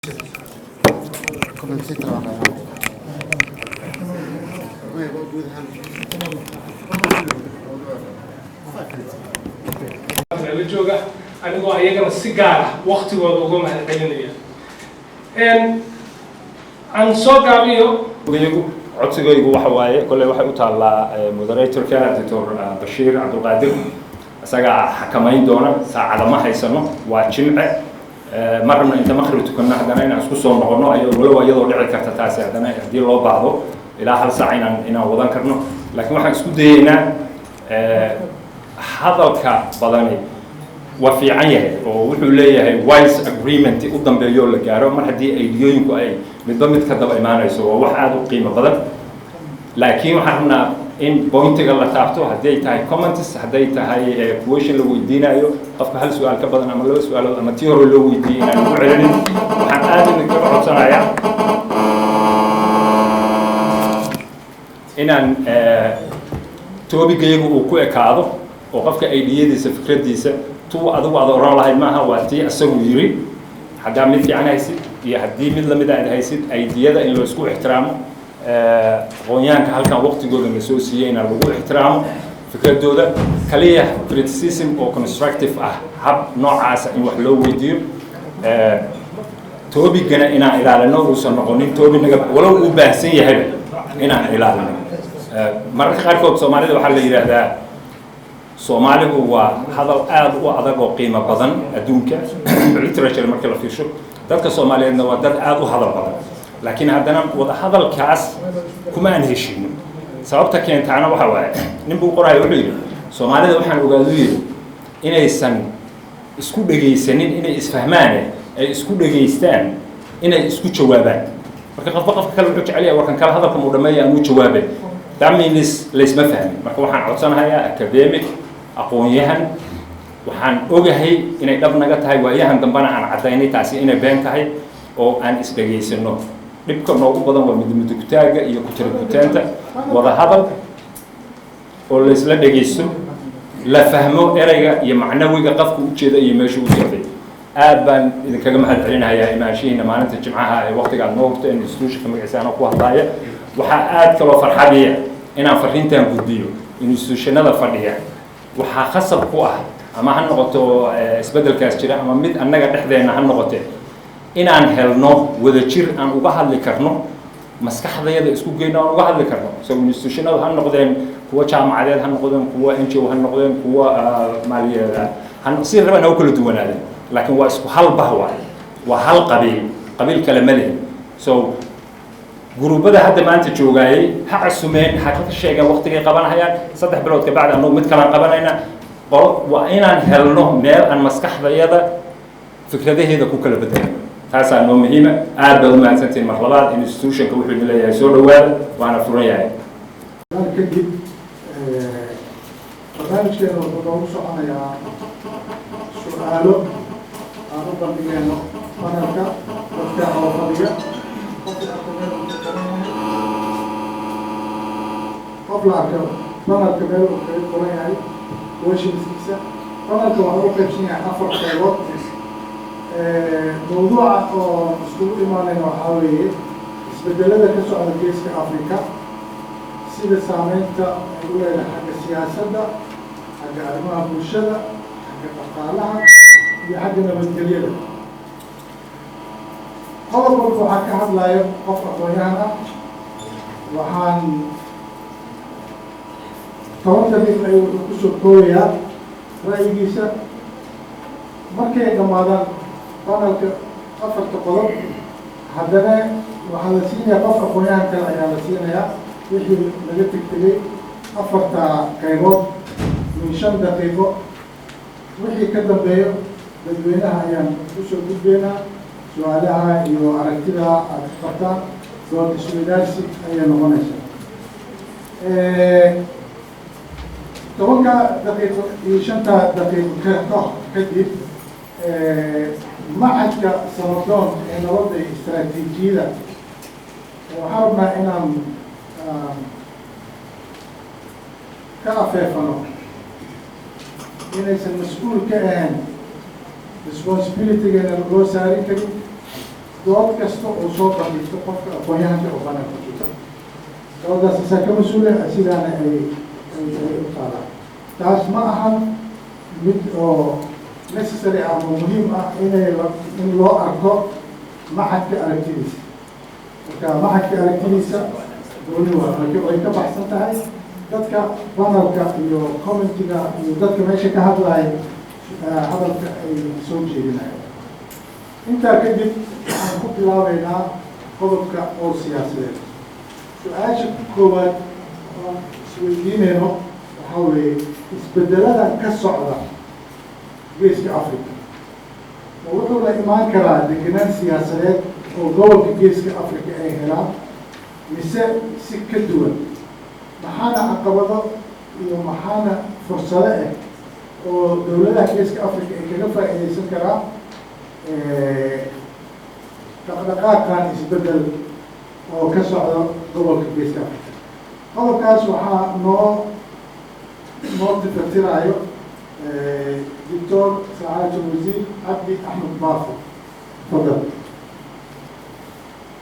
Comencé a trabajar. Guud ahaan. La jooga anigoo ayagana si gaar ah waktigooda uga mahadcelinaya aan soo gaabiyo. Iyagu codsigaygu waxa waaye, kolley waxay u taallaa moderatorka, Doctor Bashiir Cabdulqaadir, isagaa xakamayn doona. Saacada ma haysano, waa Jimce. Ma rabno inta maqrib tukanno haddana inaan isku soo noqono, ayadoo walow iyadoo dhici karta taasi haddana haddii loo baahdo ilaa hal saac inaan wadan karno. Laakiin waxaan isku dayeynaa, hadalka badani waa fiican yahay oo wuxuu leeyahay wise agreement u dambeeyo la gaaro. Mar haddii ideayooyinku ay midba mid ka daba imaanayso, waa wax aada u qiimo badan. Laakiin waxaan rabnaa in pointiga la taabto, hadday tahay comments, hadday tahay question la weydiinayo qofka, hal su-aal ka badan ama laba su-aalood ama tii hore loo weydiiyey inaan ugu celinin. Waxaan aada idinkaga codsanayaa inaan topicgayagu uu ku ekaado oo qofka ideayadiisa, fikraddiisa, tuu adigu aad oran lahayd maaha, waa tii isagu yiri. Haddaa mid fiican haysid iyo haddii mid lamid aad haysid, ideayada in loo isku ixtiraamo, aqoonyahanka halkan waqtigooda la soo siiyeyna lagu ixtiraamo fikradooda. Kaliya criticism oo constructive ah, hab noocaasa in wax loo weydiiyo, topicgana inaan ilaalino, uusan noqonin topic naga walow uu baahsan yahayba inaan ilaalino. Mararka qaarkood Soomaalida waxaa la yidhaahdaa, Soomaaligu waa hadal aada u adag oo qiimo badan adduunka literature marka la fiirsho. Dadka Soomaaliyeedna waa dad aada u hadal badan, laakiin haddana wada hadalkaas kuma aan heshino. Sababta keentaana waxa waaye, nin buu qoraya, wuxuu yidhi: "Soomaalida waxaan ogaadu," yidhi, "inaysan isku dhegaysanin inay isfahmaane, ay isku dhegaystaan inay isku jawaabaan." Marka qofba qofka kale wuxuu jecel yahay warkan kale hadalka muu dhameeya aan u jawaabay. That means laysma fahmin. Marka waxaan codsanahayaa academic, aqoon-yahan, waxaan ogahay inay dhab naga tahay, waayahan dambena aan caddaynay taasi inay been tahay, oo aan isdhegaysano. Dhibka noogu badan waa midmidugtaaga iyo kutirikuteenta. Wada hadal oo laysla dhegaysto, la fahmo ereyga iyo macnawiga qofka ujeeda iyo meesha u socday. Aad baan idinkaga mahad celinayaa imaanshihiina maalinta Jimcaha ee waqtiga aad noo hurteen. Institutionka magaciisa anoo ku hadlaaya, waxaa aad kaloo farxadiya inaan fariintan gudbiyo. Institutionada fadhiya waxaa khasab ku ah, ama ha noqoto isbeddelkaas jira ama mid annaga dhexdeenna ha noqote, inaan helno wadajir aan uga hadli karno, maskaxdayada isku geyno, aan uga hadli karno. So institutionadu ha noqdeen kuwa jaamacadeed, ha noqdeen kuwa NGO, ha noqdeen kuwa maaliyadeed, si rabaan ha u kala duwanaadeen, laakiin waa isku hal bah waay, waa hal qabiil, qabiil kale ma lihin. So guruubada hadda maanta joogaayay ha casumeen, ha ka sheegeen waqtigay qabanahayaan. 3 bilood ka bacdi annagu mid kalaan qabanayna. Qolo waa inaan helno meel aan maskaxdayada fikradaheeda ku kala bedelno. Taasaa noo muhiima. Aad baad u mahadsantihiin mar labaad. Institutionka wuxuu idin leeyahay soo dhawaada, waana furan yahay. Kadib barnaamijkeena wuxuu noogu soconayaa su-aalo aan u bandhigayno panelka, dadka oo fadhiya. Qof la arko meel uu ka qoran yahay, qof la arko panelka meel uu kaga qoran yahay questionskiisa. Panelka waxaa u qaybsan yahay afar qaybood. Mawduuca oo iskugu imaanayna waxaa weeye isbedelada ka socda Geeska Africa, sida saameynta ay u leedahay xagga siyaasadda, xagga arrimaha bulshada, xagga dhaqaalaha iyo xagga nabadgelyada. Qodob walba waxaa ka hadlayo qof aqoon-yahan ah. Waxaan 10 daqiiq ayuu wuxuu kusoo koobayaa ra'yigiisa. Markay dhammaadaan panelka afarta qodob, haddana waxaa la siinayaa qof aqoon-yahan kale ayaa la siinayaa wixii laga tegtegay afarta qaybood min 5 daqiiqo. Wixii ka dambeeyo dadweynaha ayaan usoo gudbeynaa su-aalaha iyo aragtida aad qabtaan. Dood isweydaarsi ayay noqonaysaa. 10-ka daqiiqo iyo 5-ta daqiiqo ka kadib, Machadka Samadoon ee Nabadda iyo Istaraatiijiyada waxaan rabnaa inaan ka afeefano inaysan mas-uul ka ahayn, responsibilitygeena loo saarin karin. Dood kasta oo soo bandhigto qofka aqoon-yahanka oo panelka jooga, doodaas isaa ka mas-uula, sidaana ay u taalaa. Taas ma ahan mid oo necessary ah ama muhiim ah inay in loo arko machadka aragtidiisa. Marka machadka aragtidiisa gooni waa, laakiin way ka baxsan tahay dadka panelka iyo commentiga iyo dadka meesha ka hadlaya hadalka ay soo jeedinayaan. Intaa kadib waxaan ku bilaabeynaa qodobka oo siyaasadeed. Su-aasha koowaad oon isweydiinayno waxaa weeye: isbedeladan ka socda Geeska Africa ma wuxuu la imaan karaa degenaan siyaasadeed oo gobolka Geeska Africa ay helaan, mise si ka duwan? Maxaana caqabado iyo maxaana fursado ah oo dowladaha Geeska Africa ay kaga faa'iidaysan karaa dhaqdhaqaaqan isbedel oo ka socda gobolka Geeska Africa? Qodobkaas waxaa noo tifatiraayo Doctor Sacaadatu Wasiir Cabdi Axmed Baafo. Tafadal.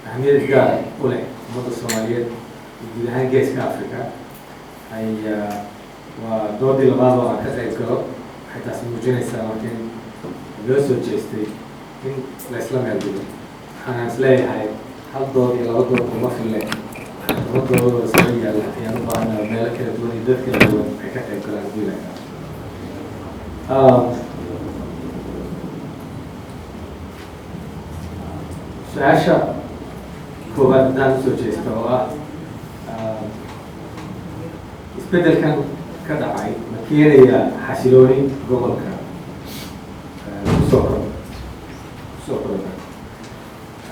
Ahmiyad gaar u leh ummadda Soomaaliyeed iyo guud ahaan Geeska Africa ayaa waa doodii labaad oo aan ka qayb galo. Waxay taasi muujinaysaa marka in loo soo jeestay in la isla meel dhigo. Waxaana is leeyahay hal dood iyo laba dood kuma fille, laba doodoo isla yaalla ayaan u baahanaa, meelo kala duwan iyo dad kala duwan ay ka qayb galaan hadii la yidhaahdo. Su-aasha koowaad haddaan usoo jeesto oo ah isbeddelkan ka dhacay ma keenayaa xasilooni gobolka kusoo kordha?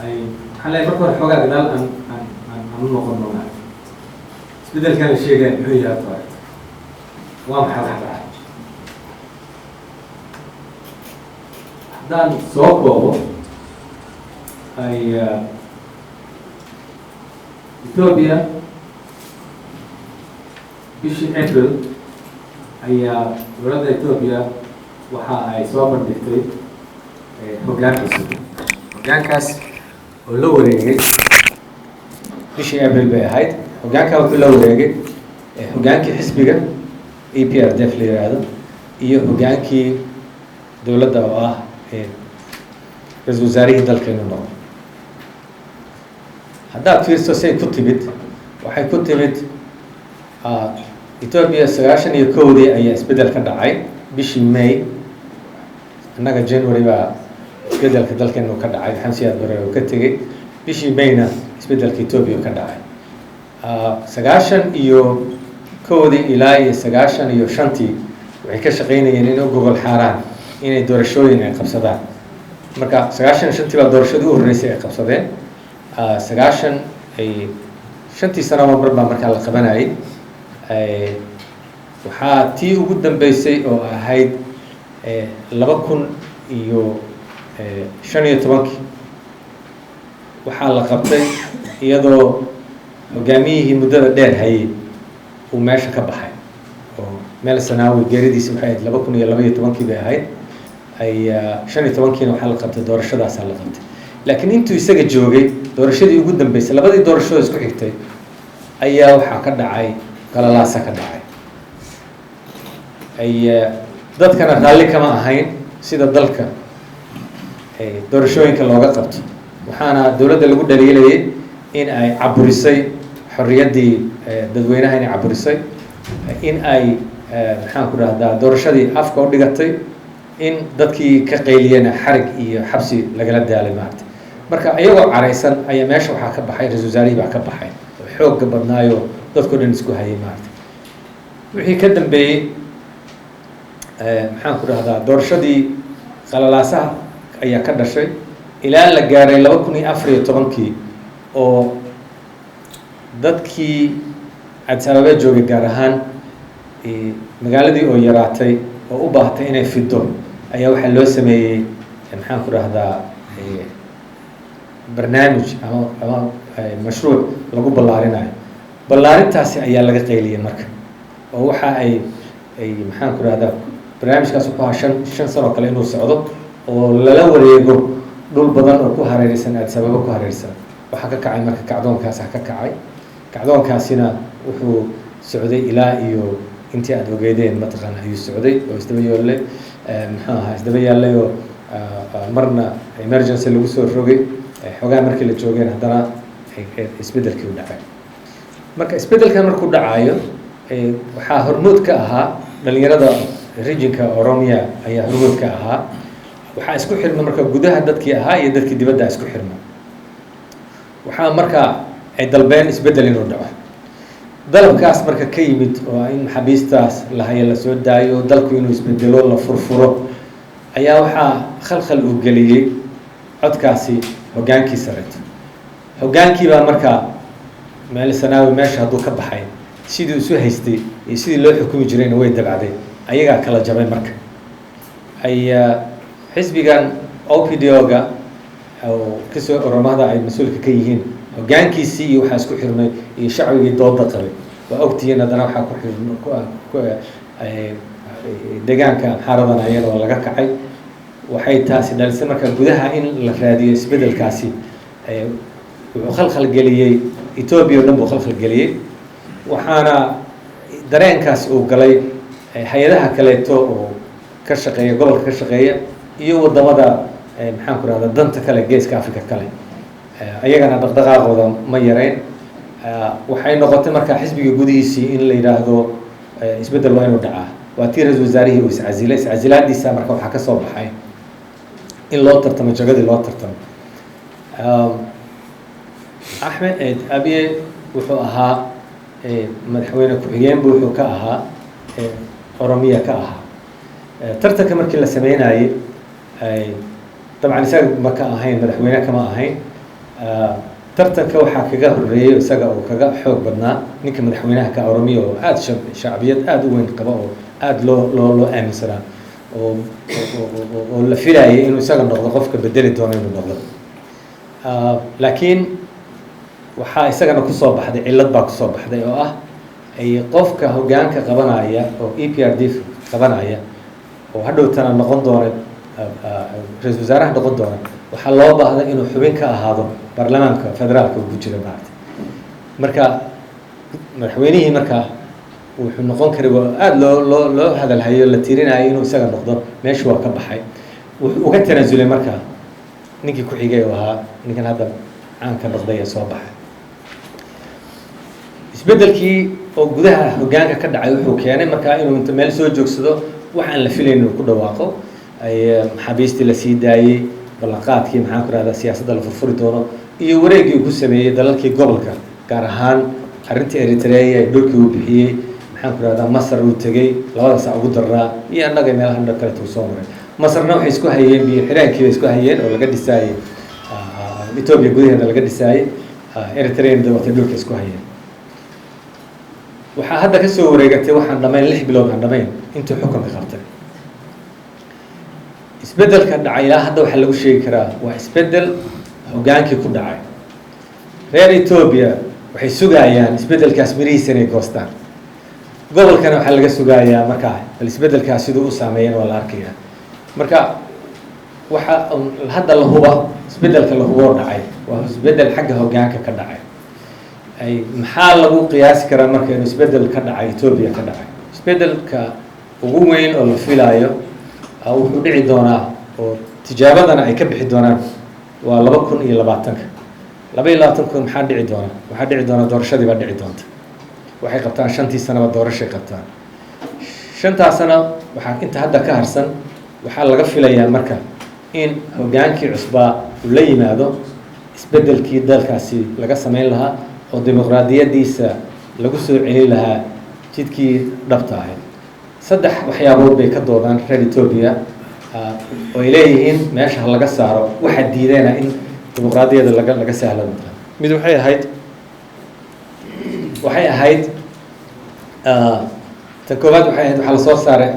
Ay waxaan leeyahay, marka hore xoogaa gadaal aan u noqon doonaa. Isbeddelkan la sheegaya muxuu yahay horta hore? Waa maxay wax dhacay? Haddaan soo koobo, ay Ethiopia bishii April ayaa dowladda Ethiopia waxa ay soo bandhigtay hoggaan cusub, hoggaankaas oo la wareegay bishii April bay ahayd. Hoggaankaa wuxuu la wareegay hoggaankii xisbiga EPRDF la yiraahdo iyo hoggaankii dowladda oo ah ra-iisul wasaarihii dalka inuu noqdo. Haddaad fiirso say ku timid, waxay ku timid Ethiopia 91-dii ayaa isbeddel ka dhacay bishii May. Annaga January baa isbeddelka dalkeenu ka dhacay, Maxamed Siyaad Barre uu ka tegey. Bishii Mayna isbeddelka Ethiopia ka dhacay. 91-dii ilaa iyo 95-tii waxay ka shaqaynayeen inay u gogol xaaraan inay doorashooyin ay qabsadaan. Marka 95-tii baa doorashadii u horreysay ay qabsadeen. Sagaashan ay shantii sanoba mar baa markaa la qabanayay. Waxaa tii ugu dambeysay oo ahayd 2015-kii waxaa la qabtay iyadoo hogaamiyihii muddada dheer hayay uu meesha ka baxay, oo Meles Zenawi geeridiisi waxay ahayd 2012-kii bay ahayd. Ay 15-kiina waxaa la qabtay doorashadaasaa la qabtay, laakiin intuu isaga joogay doorashadii ugu dambeysay, labadii doorashadoo isku xigtay ayaa waxaa ka dhacay qalalaasa ka dhacay. Ay dadkana raalli kama ahayn sida dalka ay doorashooyinka looga qabto, waxaana dowladda lagu dhaliilayay in ay caburisay xorriyaddii dadweynaha, inay caburisay, in ay maxaan ku dhahdaa doorashadii afka u dhigatay, in dadkii ka qayliyena xarig iyo xabsi lagala daalay maaragtay. Marka iyagoo caraysan ayaa meesha waxaa ka baxay ra-iisul wasaarihii baa ka baxay oo xoogga badnaayo dadkoo dhan isku hayay maaragtay. Wixii ka dambeeyey, maxaan ku dhahdaa, doorashadii qalalaasaha ayaa ka dhashay ilaa la gaaray 2014-kii oo dadkii Addis Ababa joogay, gaar ahaan magaaladii oo yaraatay oo u baahatay inay fido, ayaa waxaa loo sameeyey maxaan ku dhahdaa barnaamij ama mashruuc lagu ballaarinayo. Ballaarintaasi ayaa laga qayliyey marka, oo waxa ay maxaan ku dhahdaa barnaamijkaas wuxuu ahaa shan sano kale inuu socdo oo lala wareego. Dhul badan oo ku hareereysan Addis Ababa ku hareereysan waxaa ka kacay marka kacdoonkaas ka kacay. Kacdoonkaasina wuxuu socday ilaa iyo intii aada ogeydeen, mataqaana, ayuu socday oo isdaba yoollay, muxuu ahaa, isdaba yaallay oo marna emergency lagu soo rogay. Xoogaa markii la joogeen haddana isbeddelkii u dhacay. Marka isbeddelkan markuu dhacayo, waxaa hormood ka ahaa dhalinyarada regionka Oromia ayaa hormood ka ahaa. Waxaa isku xirma marka gudaha dadkii ahaa iyo dadkii dibadda isku xirma. Waxaa marka ay dalbeen isbeddel inuu dhaco. Dalabkaas marka ka yimid oo in maxaabiistaas la hayo lasoo daayo, dalku inuu isbedelo, la furfuro, ayaa waxaa khalkhal uu geliyey codkaasi hoggaankii sareeto. Hoggaankii baa markaa Meles Zenawi meesha hadduu ka baxay, sidii isu haystay iyo sidii loo xukumi jirayna way dabacday, ayagaa kala jabay. Marka ay xisbigan OPDO-ga oo kasoo Oromada ay mas-uulka ka yihiin, hoggaankiisii iyo waxaa isku xirmay iyo shacbigii dooda qabay, waa ogtihiin. Haddana waxaa ku xirm ku deegaanka Amxaaradana iyadoo laga kacay. Waxay taasi dhalisay marka gudaha in la raadiyo isbeddelkaasi. Wuxuu khalkhal geliyey Etoobiya o dhan buu khalkhal geliyey. Waxaana dareenkaasi uu galay hay-adaha kaleeto oo ka shaqeeya gobolka, ka shaqeeya iyo wadamada, maxaan ku rahda, danta kale Geeska Africa kale, ayagana dhaqdhaqaaqooda ma yareyn. Waxay noqotay marka xisbiga gudihiisii in la yidhaahdo isbeddel waa inuu dhacaa. Waa tii ra-isul wasaarihii uu iscasilay. Iscasilaadiisa marka waxaa ka soo baxay in loo tartamo jagadii, loo tartamo. Axmed Abiye wuxuu ahaa madaxweyne ku-xigeen bu wuxuu ka ahaa Oromiya ka ahaa. Tartanka markii la sameynayey, dabcan isaga ma ka ahayn madaxweyne, kama ahayn. Tartanka waxaa kaga horeeyey isaga oo kaga xoog badnaa ninka madaxweynaha ka Oromiya oo aada shacbiyad aada u weyn qaba oo aada loo aaminsanaa oo la filayay inuu isaga noqdo qofka bedeli doono inuu noqdo. Laakiin waxaa isagana kusoo baxday cillad baa kusoo baxday oo ah ay qofka hoggaanka qabanaya oo EPRD qabanaya oo hadhowtana noqon doona ra-isul wasaaraha noqon doona, waxaa loo baahday inuu xubin ka ahaado baarlamaanka federaalka uu ku jiro maaragtay. Marka madaxweynihii markaa wuxuu noqon karay waa aada loo hadalhayo, la tirinayo inuu isaga noqdo, meeshu waa ka baxay. Wuxuu uga tanaasulay markaa ninkii ku xigay oo ahaa ninkan hadda caanka noqday ee soo baxay. Isbeddelkii oo gudaha hoggaanka ka dhacay wuxuu keenay markaa inuu inta meel soo joogsado wax aan la filayn inuu ku dhawaaqo, ay maxaabiistii la sii daayey, ballanqaadkii, maxaan ku rahdaa, siyaasadda la furfuri doono iyo wareeggii uu ku sameeyey dalalkii gobolka, gaar ahaan arrintii Eritrea ee dhulkii uu bixiyey, maxaan ku rahdaa, Masar uu tegey, labada sac ugu daraa iyo annaga meelaha dhan kaleeta uu soo maray. Masarna waxay isku hayeen biyo xiraankii bay isku hayeen oo laga dhisaayey Etoobiya gudaheeda laga dhisaayey. Eritrean dabatay dhulka isku hayeen. Waxaa hadda ka soo wareegatay waxaan dhamayn 6 bilood aan dhamayn intuu xukunka qabtay. Isbeddelka dhacay ilaa hadda waxaa lagu sheegi karaa waa isbeddel hoggaankii ku dhacay. Reer Etoobiya waxay sugayaan isbeddelkaas mirihiisa inay goostaan. Gobolkana waxaa laga sugayaa markaa bal isbeddelkaas siduu u saameeyana waa la arkayaa. Marka waxa hadda la huba, isbeddelka la huboo dhacay waa isbeddel xagga hoggaanka ka dhacay. Ay maxaa lagu qiyaasi karaa marka inuu isbeddel ka dhacay Etoobiya ka dhacay? Isbeddelka ugu weyn oo la filaayo wuxuu dhici doonaa oo tijaabadana ay ka bixi doonaan waa 2020-ka. 2022-ka maxaa dhici doona? Waxaa dhici doona doorashadii baa dhici doonta. Waxay qabtaan shantii sanaba doorashay qabtaan. Shantaas sano waxaa inta hadda ka harsan waxaa laga filayaa marka in hoggaankii cusbaa uu la yimaado isbeddelkii dalkaasi laga samayn lahaa oo dimuqraadiyaddiisa lagu soo celin lahaa jidkii dhabta ahayd. Saddex waxyaabood bay ka doodaan reer Etoobiya oo ay leeyihiin meesha ha laga saaro waxaa diidayna in dimuqraadiyadda laga sahlo. Mid waxay ahayd tan koowaad waxay ahayd waxaa lasoo saaray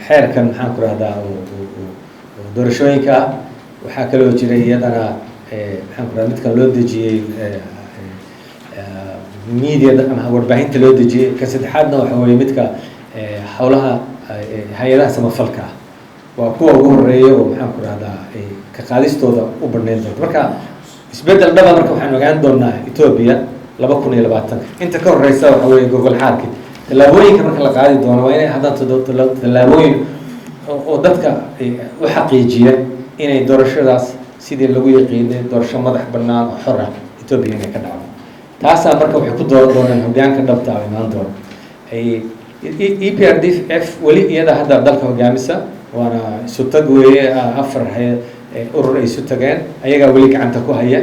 xeerkan, maxaan ku rahdaa, oo doorashooyinka ah. Waxaa kaloo jiray iyadana, maxaan ku rahdaa, midkan loo dejiyey mediada ama warbaahinta loo dejiyey. Ka saddexaadna waxa weeye midka howlaha hay-adaha samafalka ah. Waa kuwa ugu horeeya oo, maxaan ku rahdaa, ay ka qaadistooda u badnayn doonto. Marka isbeddel dhaba marka waxaan ogaan doonaa Etoobiya 2020-ka. Inta ka horeysa waxa weeye gogol xaarki. Tallaabooyinka marka la qaadi doono waa inay haddaan tallaabooyin oo dadka u xaqiijiya inay doorashadaas sidii lagu yaqiinay, doorasho madax bannaan oo xor ah, Etoobiya inay ka dhacdo. Taasaa marka waxay ku dooran doonaan hoggaanka dhabta ah imaan doona. EPRDF weli iyada hadda dalka hogaamisa, waana isu tag weeye, afar urur ay isu tageen, ayagaa weli gacanta ku haya.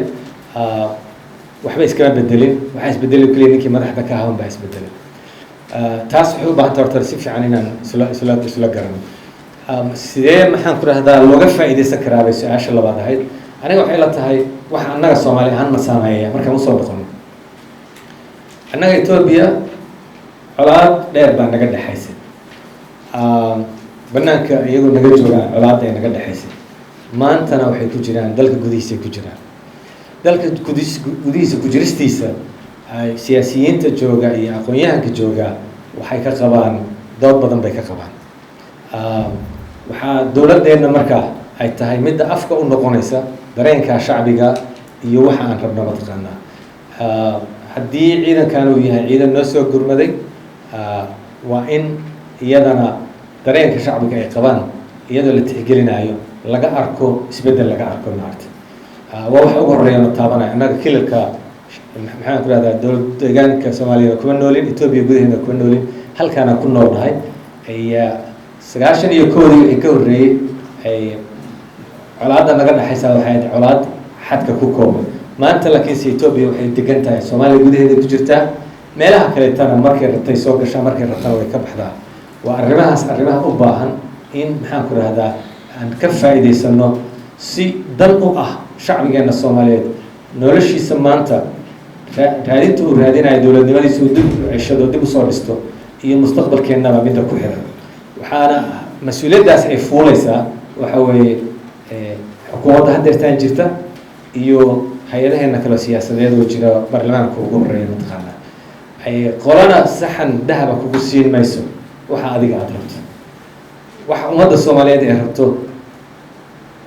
Waxba iskama bedelin. Waxaa isbedelay keliya ninkii madaxda ka ahaa baa isbedelay. Taas waxay u baahan tahay horta si fiican inaan isla garano. Sidee, maxaan ku rahdaa, looga faa'iidaysan karaa bay su-aasha labaad ahayd. Aniga waxay la tahay waxa annaga Soomaali ahaan na saameeya markaan usoo noqono, annaga Etoobiya colaad dheer baa naga dhexaysay. Banaanka iyagoo naga joogaan colaadda ay naga dhexaysay, maantana waxay ku jiraan dalka gudihiisa ku jiraan. Dalka gudihiisa ku jiristiisa ay siyaasiyiinta jooga iyo aqoon-yahanka jooga waxay ka qabaan dood badan bay ka qabaan. Waxaa dowladeenna marka ay tahay midda afka u noqonaysa dareenka shacbiga iyo waxa aan rabno, mataqaanaa. Haddii ciidankan uu yahay ciidan noo soo gurmaday, waa in iyadana dareenka shacbiga ay qabaan, iyadoo la tixgelinayo, laga arko isbeddel, laga arko maarta. Waa waxa ugu horeeya na taabanaya. Annaga kililka, maxaan ku rahdaa, dowlad deegaanka Soomaaliya kuma noolin, Etoobiya gudaheeda kuma noolin, halkaana ku noolnahay. 91-dii wixii ka horreeyey ay colaadda naga dhexaysa waxay ahayd colaad xadka ku kooban. Maanta laakiinse Etoobiya waxay degan tahay Soomaaliya gudaheeda ku jirtaa, meelaha kaleetana markay rabtay soo gashaa, markay rabtana way ka baxdaa. Waa arrimahaas arrimaha u baahan in, maxaan ku rahdaa, aan ka faa'iidaysano si dan u ah shacbigeena Soomaaliyeed noloshiisa maanta, raadinta uu raadinayo dowladnimadiisa uu dib u ceshado, dib usoo dhisto, iyo mustaqbalkeennaba midda ku xiran. Waxaana mas-uuliyaddaas ay fuuleysaa waxa weeye xukuumadda haddeertaan jirta iyo hay-adaheena kale siyaasadeed oo jira, baarlamaanka ugu horeeya, mataqaanaa. Qolana saxan dahaba kugu siin mayso waxa adiga aada rabto. Waxa ummadda Soomaaliyeed ay rabto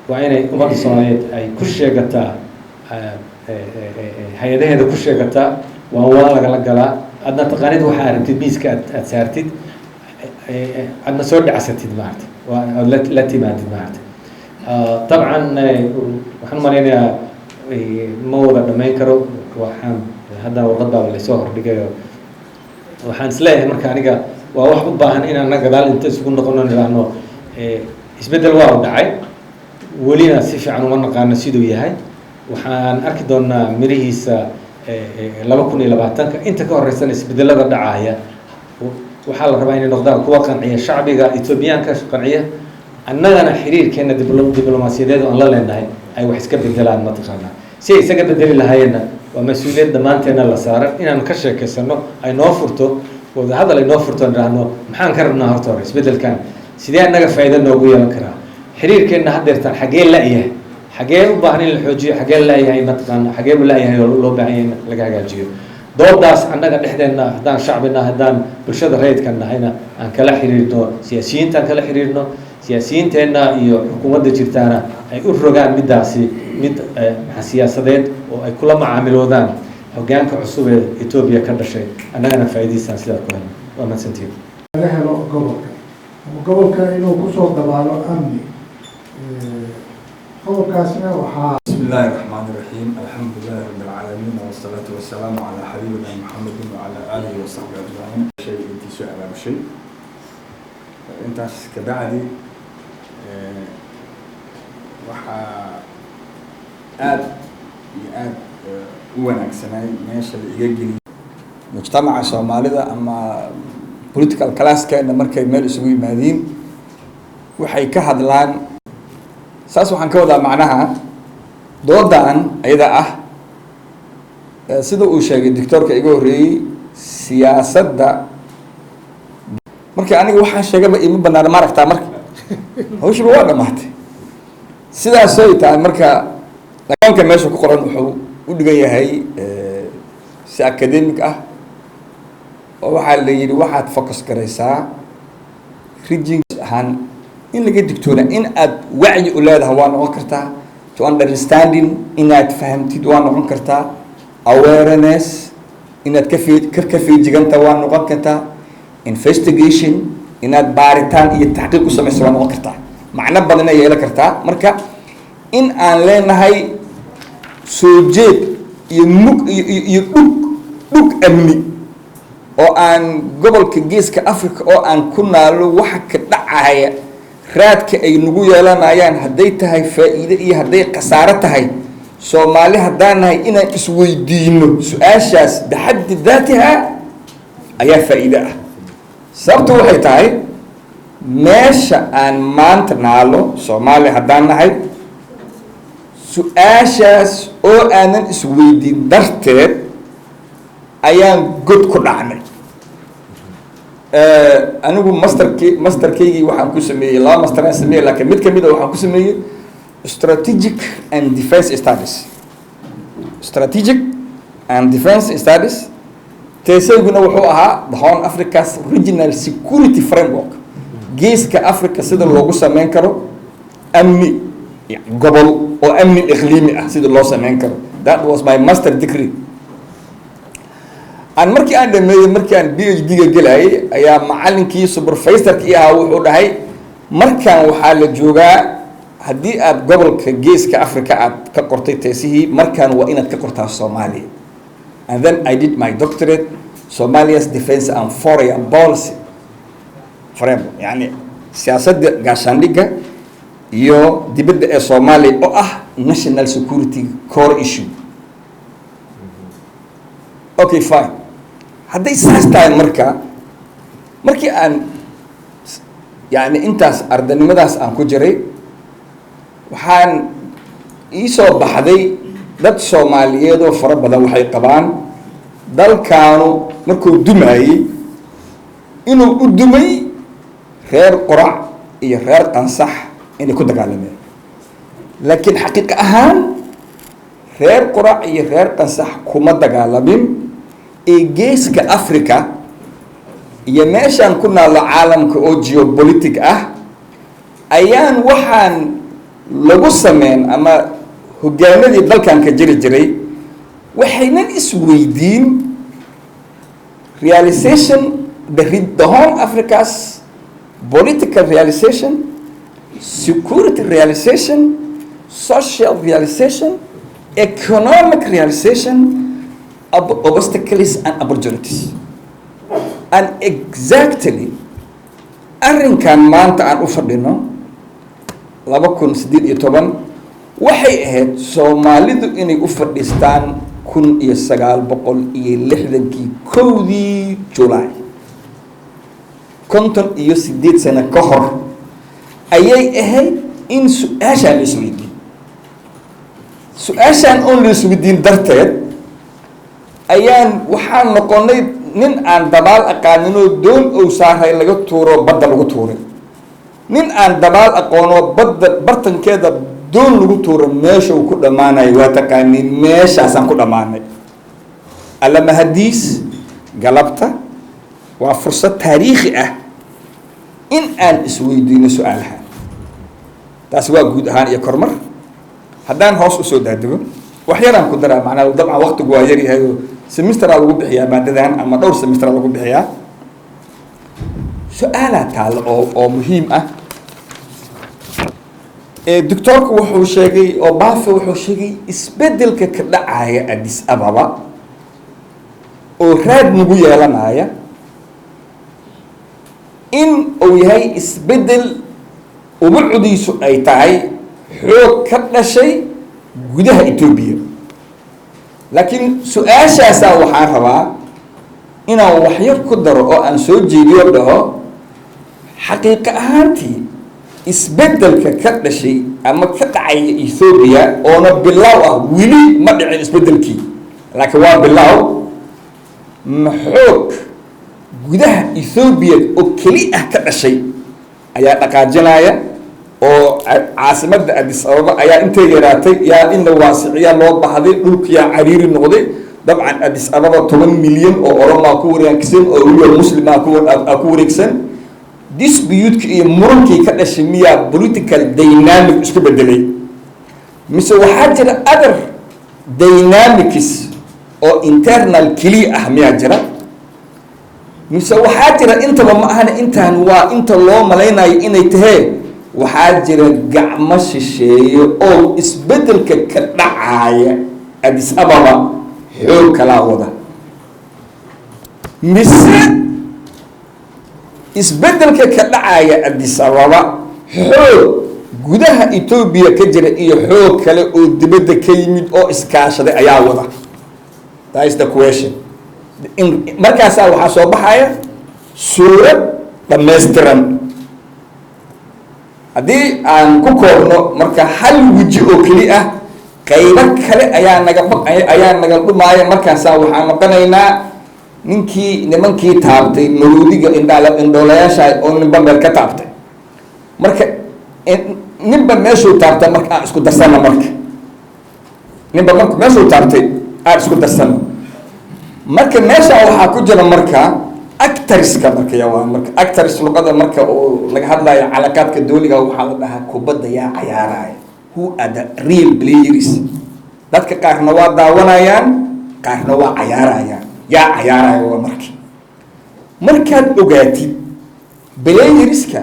waa inay ummadda Soomaaliyeed ay ku sheegataa, hay-adaheeda ku sheegataa, waan lagala galaa. Aadna taqaanid waxa aad rabtid, miiska aad saartid, aadna soo dhacsatid, maarata, waa aad la timaadid, maarata. Dabcan waxaan u malaynayaa ma wada dhammayn karo. Waxaan hadda warqad baaba laysoo hordhigayo. Waxaan isleeyahay marka aniga waa wax u baahan inaan gadaal inta isugu noqono nidhaahno isbeddel waa u dhacay, welina si fiican uma naqaano siduu yahay. Waxaan arki doonaa mirihiisa 2020-ka. Inta ka horeysana isbedelada dhacaya waxaa la rabaa inay noqdaan kuwa qanciya shacbiga Etoobiyaanka, qanciya annagana, xiriirkeena diblomaasiyadeed oo aan la leenahay ay wax iska bedelaan, mataqaanaa. Si ay isaga bedeli lahaayeenna waa mas-uuliyad dhammaanteenna la saaran inaan ka sheekeysano, ay noo furto wadahadal, ay noo furto, nidhaahno maxaan ka rabnaa horta hore, isbedelkan sidee annaga faa'iido noogu yeelan karaa, xiriirkeenna haddeertaan xaggee la-yahay, xaggee u baahan in la xoojiyo, xaggee la-yahay, mataqaana, xaggee buu la-yahay oo loo baahan yahay in laga hagaajiyo. Doodaas annaga dhexdeenna, haddaan shacbina, haddaan bulshada rayidka nahayna, aan kala xiriirno siyaasiyiinta, aan kala xiriirno siyaasiyiinteenna iyo xukuumadda jirtaana ay u rogaan middaasi mid maxaa siyaasadeed oo ay kula macaamiloodaan hoggaanka cusub ee Etoobiya ka dhashay, annagana faa'iidiisaan sidaa ku helno. Waa mahadsantihiin. Laga helo gobolka ama gobolka inuu kusoo dabaalo amni, qodobkaasna waxaa بسم الله الرحمن الرحيم، الحمد لله رب العالمين، والصلاة والسلام على حبيبنا محمد وعلى آله وصحبه أجمعين. شيء انت سؤال شيء intaas kabacdi, waxaa aad iyo aad u wanaagsanay meesha la iga geliyay. Mujtamaca Soomaalida ama political classkeena markay meel isugu yimaadiin waxay ka hadlaan saas. Waxaan ka wadaa macnaha doodan ayada ah, sida uu sheegay doctoorka iga horreeyey, siyaasadda. Marka aniga waxaan sheegaba ima banaana, ma aragtaa? Marka hawshiba waa dhamaatay. Sidaasay tahay marka aqoonka meesha ku qoran wuxuu u dhigan yahay si academic ah, oo waxaa la yidhi waxaad focus garaysaa region ahaan. In laga digtoona in aad wacyi u leedahay waa noqon kartaa, to understanding inaad fahamtid waa noqon kartaa, awareness inaad ka feejiganta waa noqon kartaa, investigation inaad baaritaan iyo taxqiiq ku samaysa waa noqon kartaa. Macno badan ay yeelan kartaa. Marka in aan leenahay soo jeed iyo mug iyo dhug amni oo aan gobolka Geeska Africa oo aan ku naalo waxa ka dhacaya, raadka ay nagu yeelanayaan, hadday tahay faa'iide iyo hadday khasaaro tahay, Soomaali haddaan nahay inaan isweydiino su-aashaas bixaddi daatiha ayaa faa'iide ah. Sababtu waxay tahay, meesha aan maanta naalo Soomaali haddaan nahay, su-aashaas oo aanan isweydiin darteed ayaan god ku dhacnay. Anigu masterkaygii waxaan ku sameeyey, laba masteraan sameeyey, laakiin mid kamid a waxaan ku sameeyey strategic and defense studies. Strategic and defense studies thesis-kayguna wuxuu ahaa the Horn Africa's regional security framework, Geeska Africa sida loogu sameyn karo amni gobol oo amni iqliimi ah sida loo sameyn karo. That was my master degree. Aan markii aan dhameeyey, markii aan PhD-ga gelayay, ayaa macallinkii supervisorkii ahaa wuxuu dhahay, markaan waxaa la joogaa haddii aad gobolka Geeska Africa aad ka qortay thesis-kii, markaan waa inaad ka qortaa Soomaaliya. And then I did my doctorate, Somalia's defense and foreign policy framework, yani siyaasadda gaashaandhigga iyo dibadda ee Soomaaliya oo ah national security core issue. Okay, fine. Hadday saas tahay, marka markii aan yani intaas ardanimadaas aan ku jiray, waxaan iisoo baxday dad Soomaaliyeed oo fara badan waxay qabaan dalkaanu markuu dumaayey inuu u dumay reer Qurac iyo reer Qansax inay ku dagaalameen. Laakiin xaqiiqa ahaan reer Qurac iyo reer Qansax kuma dagaalamin ee Geeska Africa iyo meeshaan ku naallo caalamka oo geopolitic ah ayaan waxaan lagu sameyn ama hoggaanadii dalkan ka jiri jiray waxaynan isweydiin realization the Horn Africa's political realization, security realization, social realization, economic realization, obstacles and opportunities. And exactly arrinkan maanta aan u fadhino, 2018, waxay ahayd Soomaalidu inay u fadhiistaan 1960-kii, 1-dii July, 58 sano ka hor ayay ahayd in su-aashaan la isweydiin. Su-aashaan oon la isweydiin darteed ayaan waxaan noqonay nin aan dabaal aqaaninoo doon ow saaray laga tuuro, badda lagu tuuray. Nin aan dabaal aqoonoo badda bartankeeda doon lagu tuuro, meesha uu ku dhammaanayo waa taqaaniin. Meeshaasaan ku dhammaanay. Alla mahadiis, galabta waa fursad taariikhi ah in aan isweydiino su-aalaha. Taasi waa guud ahaan iyo kormar. Haddaan hoos usoo daadego, wax yaraan ku daraa. Macnaa dabcan waqtigu waa yaryahay oo semesteraa lagu bixiyaa maadadan ama dhowr semesteraa lagu bixiyaa. Su-aalaa taalla oo muhiim ah. Doctoorku wuxuu sheegay oo Baafe wuxuu sheegay isbedelka ka dhacaya Addis Ababa oo raad nagu yeelanaya in uu yahay isbedel ubucdiisu ay tahay xoog ka dhashay gudaha Etoobiya. Laakiin su-aashaasaa waxaan rabaa inaan waxyar ku daro oo aan soo jeediyo, dhaho xaqiiqa ahaantii isbedelka ka dhashay ama ka dhacaya Etoobiya oona bilow ah, weli ma dhicin isbedelkii, laakiin waa bilow, ma xoog gudaha Ethoobiya oo keli ah ka dhashay ayaa dhaqaajinaya oo caasimadda Addis Ababa ayaa intay yaraatay yaa in la waasiciyaa loo baxday, dhulkiyaa cariiri noqday. Dabcan Addis Ababa 10 milyan oo Oromaa ku wareegsan oo weliba Muslimaa ku wareegsan. Dispute iyo murankii ka dhashay miyaa political dynamic isku bedelay, mise waxaa jira other dynamics oo internal keliya ah miyaa jira, mise waxaa jira intaba ma ahana? Intaan waa inta loo malaynayo inay tahee. Waxaa jira gacmo shisheeye oo isbedelka ka dhacaya Addis Ababa xoog kalaa wada, mise isbedelka ka dhacaya Addis Ababa xoog gudaha Etoobiya ka jira iyo xoog kale oo dibadda ka yimid oo iskaashaday ayaa wada? That is the question. Markaasaa waxaa soo baxaya suurad dhammaystiran. Haddii aan ku koobno marka hal weji oo keli ah, qaybo kale ayaa naga ayaa naga dhumaaya. Markaasaa waxaan noqonaynaa ninkii nimankii taabtay maroodiga, indhaal indhoolayaasha oo ninba meel ka taabtay. Marka ninba meeshuu taabtay marka aan isku darsano, marka ninba marka meeshuu taabtay aan isku darsano. Marka meesha waxaa ku jira marka actorska. Marka yaa waa marka actors? Luqada marka oo laga hadlayo calaqaadka dowliga waxaa la dhahaa kubadda yaa cayaaraya, who are the real players? Dadka qaarna waa daawanayaan, qaarna waa cayaarayaan. Yaa cayaaraya waa marka markaad ogaatid playerska,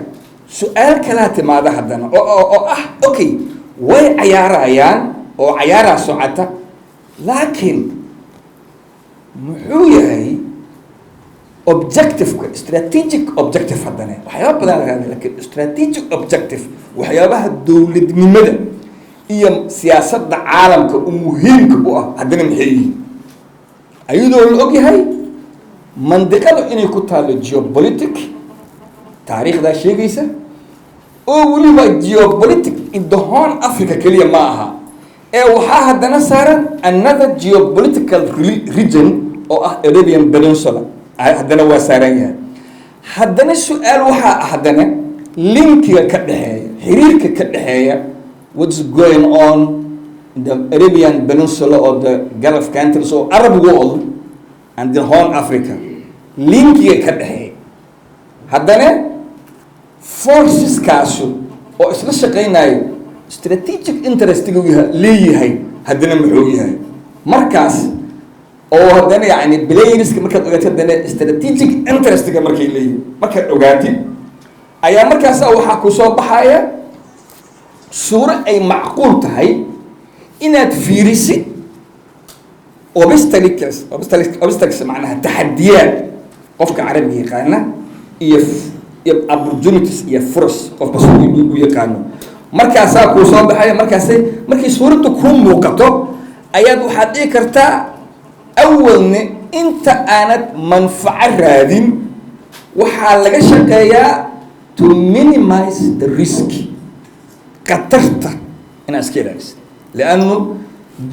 su-aal kalaa timaada haddana oo ah, okay, way cayaarayaan oo cayaaraa socota, laakiin muxuu yahay objectiveka, strategic objective? Haddana waxyaaba badan laga hadlay, lakin strategic objective, waxyaabaha dowladnimada iyo siyaasadda caalamka u muhiimka u ah haddana maxay yihiin, ayadoo la og yahay mandiqada inay ku taalo geopolitic taariikhdaa sheegaysa, oo weliba geopolitic in the Horn Africa keliya ma aha ee waxaa haddana saaran another geopolitical region oo ah Arabian Peninsula, haddana waa saaran yahay. Haddana su-aal waxaa ah haddana linkiga ka dhexeeya, xiriirka ka dhexeeya what's going on in the Arabian Peninsula or the Gulf countries or Arab world and the Horn Africa, linkiga ka dhexeeya, haddana forceskaasu oo isla shaqaynayo, strategic interestiga leeyahay haddana muxuu yahay? Markaas oo haddana yani playerska markaad ogaatid, haddana strategic interestiga markay leeyihin markaad ogaatid, ayaa markaasa waxaa ku soo baxaya suuro ay macquul tahay inaad fiirisid obstacles, obstacles macnaha taxadiyaad qofka carabiga yaqaana, iyo opportunities iyo furas qofka u yaqaano. Markaasaa kuu soo baxaya. Markaasay markay suuraddu kuu muuqato ayaad waxaad dhihi kartaa, awalne inta aanad manfaco raadin waxaa laga shaqeeyaa to minimize the risk, khatarta inaad iska ilaalisid, liannu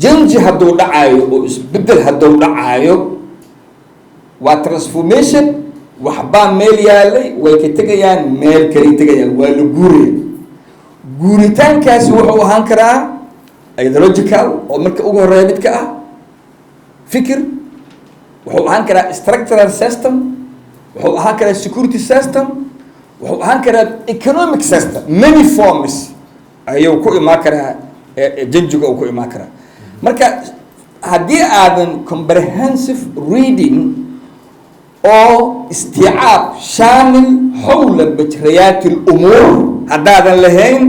change hadduu dhacaayo oo isbeddel hadduu dhacaayo waa transformation. Waxbaa meel yaalay way ka tegayaan, meel kalay tegayaan, waa la guuraya. Guuritaankaasi wuxuu ahaan karaa ideological oo marka ugu horeeya midka ah fikir, wuxuu ahaan karaa structural system, wuxuu ahaan karaa security system, wuxuu ahaan karaa economic system. Many forms ayuu ku imaan karaa changega uu ku imaan karaa. Marka haddii aadan comprehensive reading oo istiicaab shaamil xawla majrayaati lumuur haddaadan lahayn,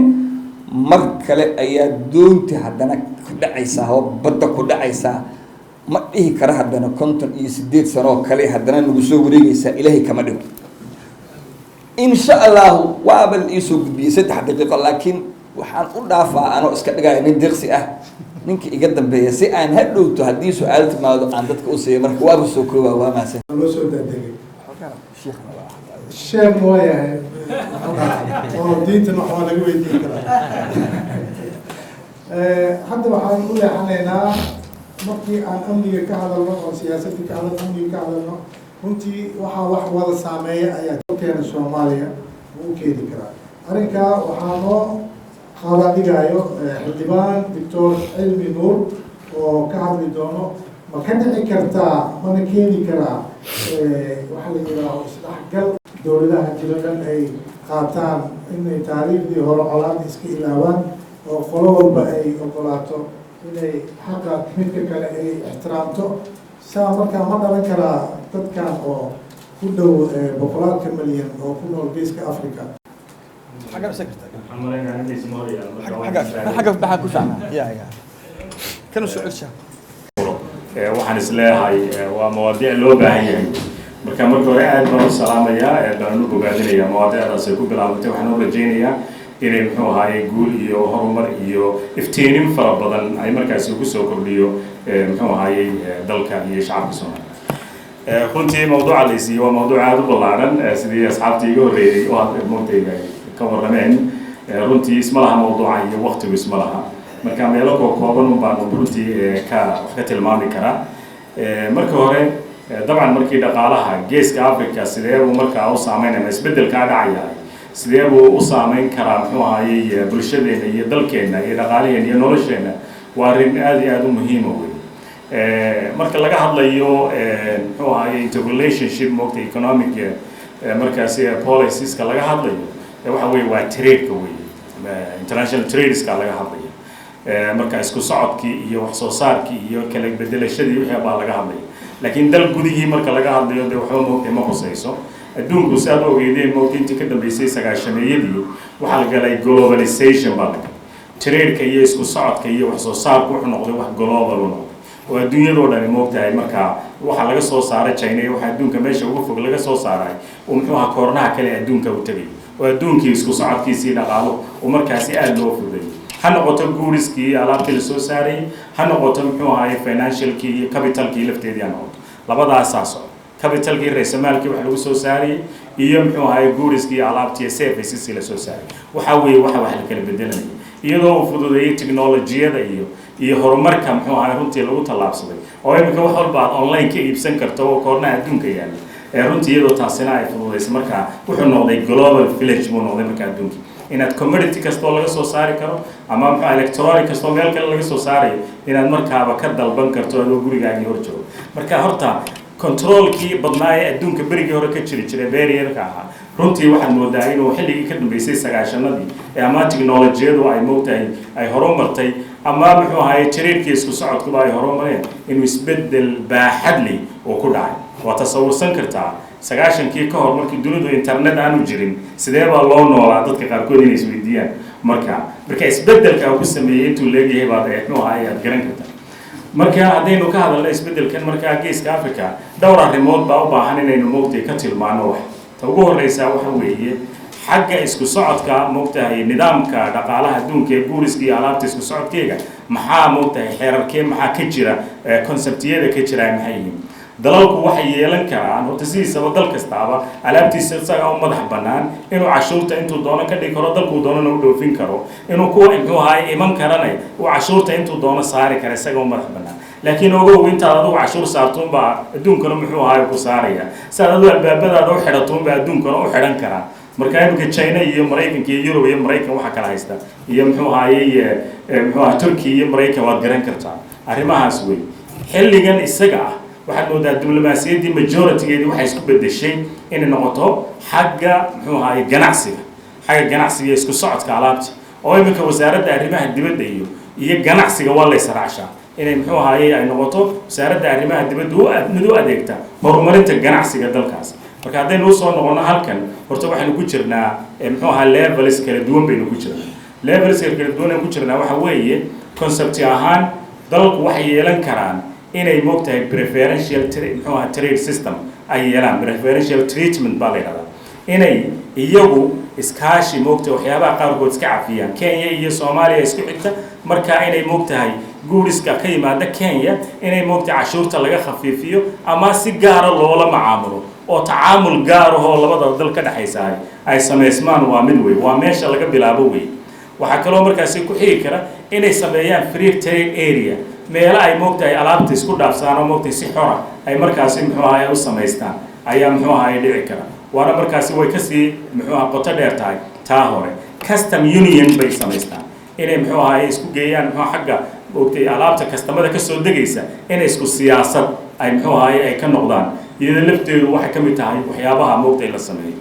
mar kale ayaa doonti haddana ku dhacaysaa oo badda ku dhacaysaa. Ma dhihi kara haddana 58 sano oo kale haddana nagu soo wareegaysaa. Ilaahay kama dhigo, insha Allahu. Waaba la iisoo gudbiyey 3 daqiiqo, laakiin waxaan u dhaafaa anoo iska dhigaya nin deeqsi ah ninka iga dambeeya, si aan hadhowto haddii su-aal timaado aan dadka u siiyo. Marka waaba soo koobaa, waa mahadsan. Loo soo daadegay sheekh waa yahay oo diintan wax waa laga weydiin karaa. Hadda waxaan u leexanaynaa, markii aan amniga ka hadalno oo siyaasadda ka hadalno, amniga ka hadalno, runtii waxaa wax wada saameeya ayaa keena Soomaaliya wuu u keeni karaa. Arrinkaa waxaa noo qaadaadhigayo xildhibaan Doctor Cilmi Nuur oo ka hadli doono ma ka dhici kartaa, mana keeni karaa waxaa la yidhaaho isdhexgal. Dowladaha jiro dhan ay qaataan inay taariikhdii hore colaad iska ilaawaan oo qolo walba ay ogolaato inay xaqa midka kale ay ixtiraamto. Saa markaa ma dhalan karaa dadkan oo ku dhow boqolaalka milyan oo ku nool Geeska Africa? Waxaan malaynayaa in laysma horyaalo, marka waan xagga baxaa ku fiicnaa ya kanu soo celsha. Waxaan is leeyahay waa mawaadiic loo baahan yahay. Marka marka hore aad baan u salaamayaa, baan u bogaadinayaa mawaadiicdaas ay ku bilaabantay. Waxaan u rajaynayaa inay, muxuu ahaaye, guul iyo horumar iyo iftiinin fara badan ay markaasi ugu soo kordhiyo, muxuu ahaayey, dalka iyo shacabka Soomaaliya. Runtii mawduuca la isiiyey waa mawduuc aada u ballaaran, sidii asxaabtii iga horreeyey oo hadda moogtayga ay ka warrameen. Runtii isma laha mawduuca iyo waqtigu isma laha. Marka meelo koo kooban un baan runtii ka wax ka tilmaami karaa. Marka hore, dabcan markii dhaqaalaha Geeska Africa sidee buu markaa u saameynaya isbeddelkaa dhacaya, sidee buu u saameyn karaa, muxuu ahaayey, bulshadeena iyo dalkeena iyo dhaqaalaheena iyo nolosheena, waa arrin aada iyo aada u muhiima wey. Marka laga hadlayo, muxuu ahaayey, interrelationship, moogta, economic markaasi policieska laga hadlayo, waxa weeye waa trade-ka wey, international tradeska laga hadlaya. Marka isku socodkii iyo wax soo saarkii iyo kala bedelashadii wixii baa laga hadlaya. Laakiin dal gudihii marka laga hadlayo, dee waxba, moogtay, ma khusayso. Adduunku, si aad u ogeydeen, moogtay, intii ka dambeysay 90-meeyadii waxaa la galay globalization baa la galay. Trade-ka iyo isku socodka iyo wax soo saarku wuxuu noqday wax global u noqday oo adduunyadoo dhani, moogtahay, markaa waxa laga soo saaray China iyo waxa adduunka meesha ugu fog laga soo saaray uu, muxuu ahaa, koornaha kale adduunka u tegay oo adduunkii isku socodkiisii dhaqaalo oo markaasi aada loo fuday, ha noqoto goodskii, alaabtii lasoo saarayay, ha noqoto, muxuu ahaye, financialkii iyo capitalkii lafteedii ha noqoto. Labadaasaa socda: capitalkii, raysamaalkii wax lagu soo saarayay, iyo, muxuu ahaye, goodskii, alaabtii iyo serviceskii lasoo saarayay. Waxa weeye waxa wax la kala bedelanaya iyadoo uu fududeeyey technologiyada iyo horumarka, muxuu ahaye, runtii lagu tallaabsaday oo imika wax walba aad online ka iibsan karto oo koornaha adduunka yaalla. Ee runtii iyadoo taasina ay fududeysay, marka wuxuu noqday global village buu noqday. Marka adduunka inaad commodity kastoo laga soo saari karo ama muxuu electronic kastoo meel kale laga soo saarayo inaad markaaba ka dalban karto adoo gurigaagii hor joogo. Marka horta controlkii badnaa ee adduunka berigii hore ka jiri jiray, barrierka ahaa, runtii waxaad moodaa inuu xilligii ka dambeysay 90-adii ee ama technologiyadu ay, moogtahay, ay horumartay ama, muxuu ahaye, jariirkii isku socodkuba ay horumareen, inuu isbeddel baaxad leh uu ku dhacay. Waa tasawursan kartaa 90-kii ka hor, markii dunidu internet aanu jirin, sidee baa loo noolaa, dadka qaarkood inay isweydiiyaan. Marka isbeddelka uu ku sameeyey intuu leegyahay baad, muxuu ahaye, aad garan kartaa. Marka haddaynu ka hadalno isbeddelkan markaa Geeska Africa, dhowr arrimood baa u baahan inaynu, moogtay, ka tilmaano. Wax ta ugu horreysaa waxa weeye xagga isku socodka, moogtahay, nidaamka dhaqaalaha adduunka ee goodska iyo alaabta isku socodkeega. Maxaa, moogtahay, xeerarkee maxaa ka jira, conceptiyada ka jira maxay yihiin? Dalalku waxay yeelan karaan horta sidiisaba dal kastaaba alaabtiisa isagaa u madax bannaan inuu cashuurta intuu doono ka dhigi karo, dalkuu doonana u dhoofin karo, inuu kuwa, muxuu ahaay, iman karana uu cashuurta intuu doono saari kara, isaga u madax bannaan. Laakiin ogow, intaad adigu cashuur saartuunbaa adduunkana, muxuu ahaay, ku saaraya. Siaad adigu albaabadaada u xidhatuunbaa adduunkana u xidhan karaa. Marka imika China iyo Maraykanka iyo Yurub iyo Maraykan waxa kala haysta iyo, muxuu ahaayey, muxuu ahaa, Turkiya iyo Maraykan, waad garan kartaa arrimahaas wey. Xilligan isaga ah waxaad moodaa diblomaasiyaddii majoritygeedii waxay isku bedeshay inay noqoto xagga, muxuu ahaayey, ganacsiga, xagga ganacsiga iyo isku socodka alaabta, oo iminka wasaaradda arrimaha dibadda iyo ganacsiga waa la israacshaa, inay, muxuu ahaayey, ay noqoto wasaaradda arrimaha dibadda mid u adeegta horumarinta ganacsiga dalkaas. Marka haddaynu usoo noqono halkan, horta waxaynu ku jirnaa, muxuu ahaa, levels kala duwan baynu ku jirnaa. Levels kala duwan aynu ku jirnaa waxa weeye, concept ahaan dalku waxay yeelan karaan inay, moogtahay, preferential muxuu ahaa trade system ay yeelaan. Preferential treatment baa la yidhahdaa, inay iyagu iskaashi, moogtahay, waxyaabaha qaarkood iska cafiyaan. Kenya iyo Soomaaliya isku xigta, marka inay, moogtahay, goodska ka yimaada Kenya inay, moogtahay, cashuurta laga khafiifiyo ama si gaara loola macaamulo oo tacaamul gaar ahoo labada dal ka dhexaysa ay samaysmaan, waa mid wey, waa meesha laga bilaabo wey. Waxaa kaloo markaasi ku xigi kara inay sameeyaan free trade area, meelo ay, moogtahay, alaabta isku dhaafsaan oo, moogtahay, si xora ay markaasi, muxuu ahay, u samaystaan ayaa, muxuu ahay, dhici kara. Waana markaasi way kasii, muxuu aha, qoto dheer tahay taa hore. Custom union bay samaystaan, inay, muxuu ahay, isku geeyaan, muxuu, xagga, moogtay, alaabta kastamada kasoo degaysa inay isku siyaasad ay, muxuu ahay, ay ka noqdaan. Iyada lafteedu waxay ka mid tahay waxyaabaha, moogtay, la sameeyo.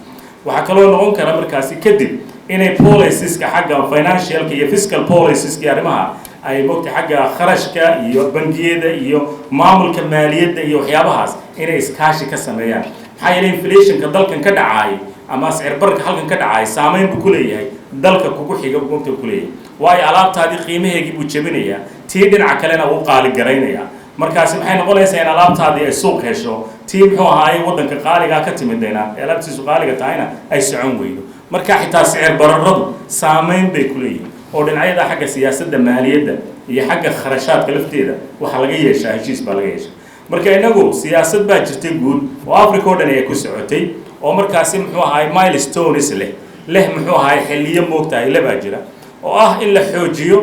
Waxaa kaloo noqon kara markaasi kadib inay policieska xagga financialka iyo fiscal policieska, arrimaha ay mogtay xagga kharashka iyo bangiyada iyo maamulka maaliyadda iyo waxyaabahaas inay iskaashi ka sameeyaan. Maxaa yeelay, inflationka dalkan ka dhacaay ama sicir bararka halkan ka dhacaay saameyn buu ku leeyahay dalka kugu xiga, mogta ku leeyahay, waayo alaabtaadii qiimaheegii buu jebinayaa, tii dhinaca kalena wuu qaali garaynayaa. Markaasi maxay noqonaysaa? In alaabtaadii ay suuq hesho, tii muxuu ahaaye waddanka qaaligaa ka timidayna ee alaabtiisu qaaliga tahayna ay socon weydo. Marka xitaa sicir bararadu saameyn bay ku leeyihiin oo dhinacyada xagga siyaasadda maaliyadda iyo xagga kharashaadka lafteeda waxaa laga yeeshaa, heshiis baa laga yeeshaa. Marka inagu siyaasad baa jirtay guud oo Africa oo dhan ay ku socotay oo markaasi muxuu ahaay milestones leh, muxuu ahaay xilliyo moogtahay le baa jira, oo ah in la xoojiyo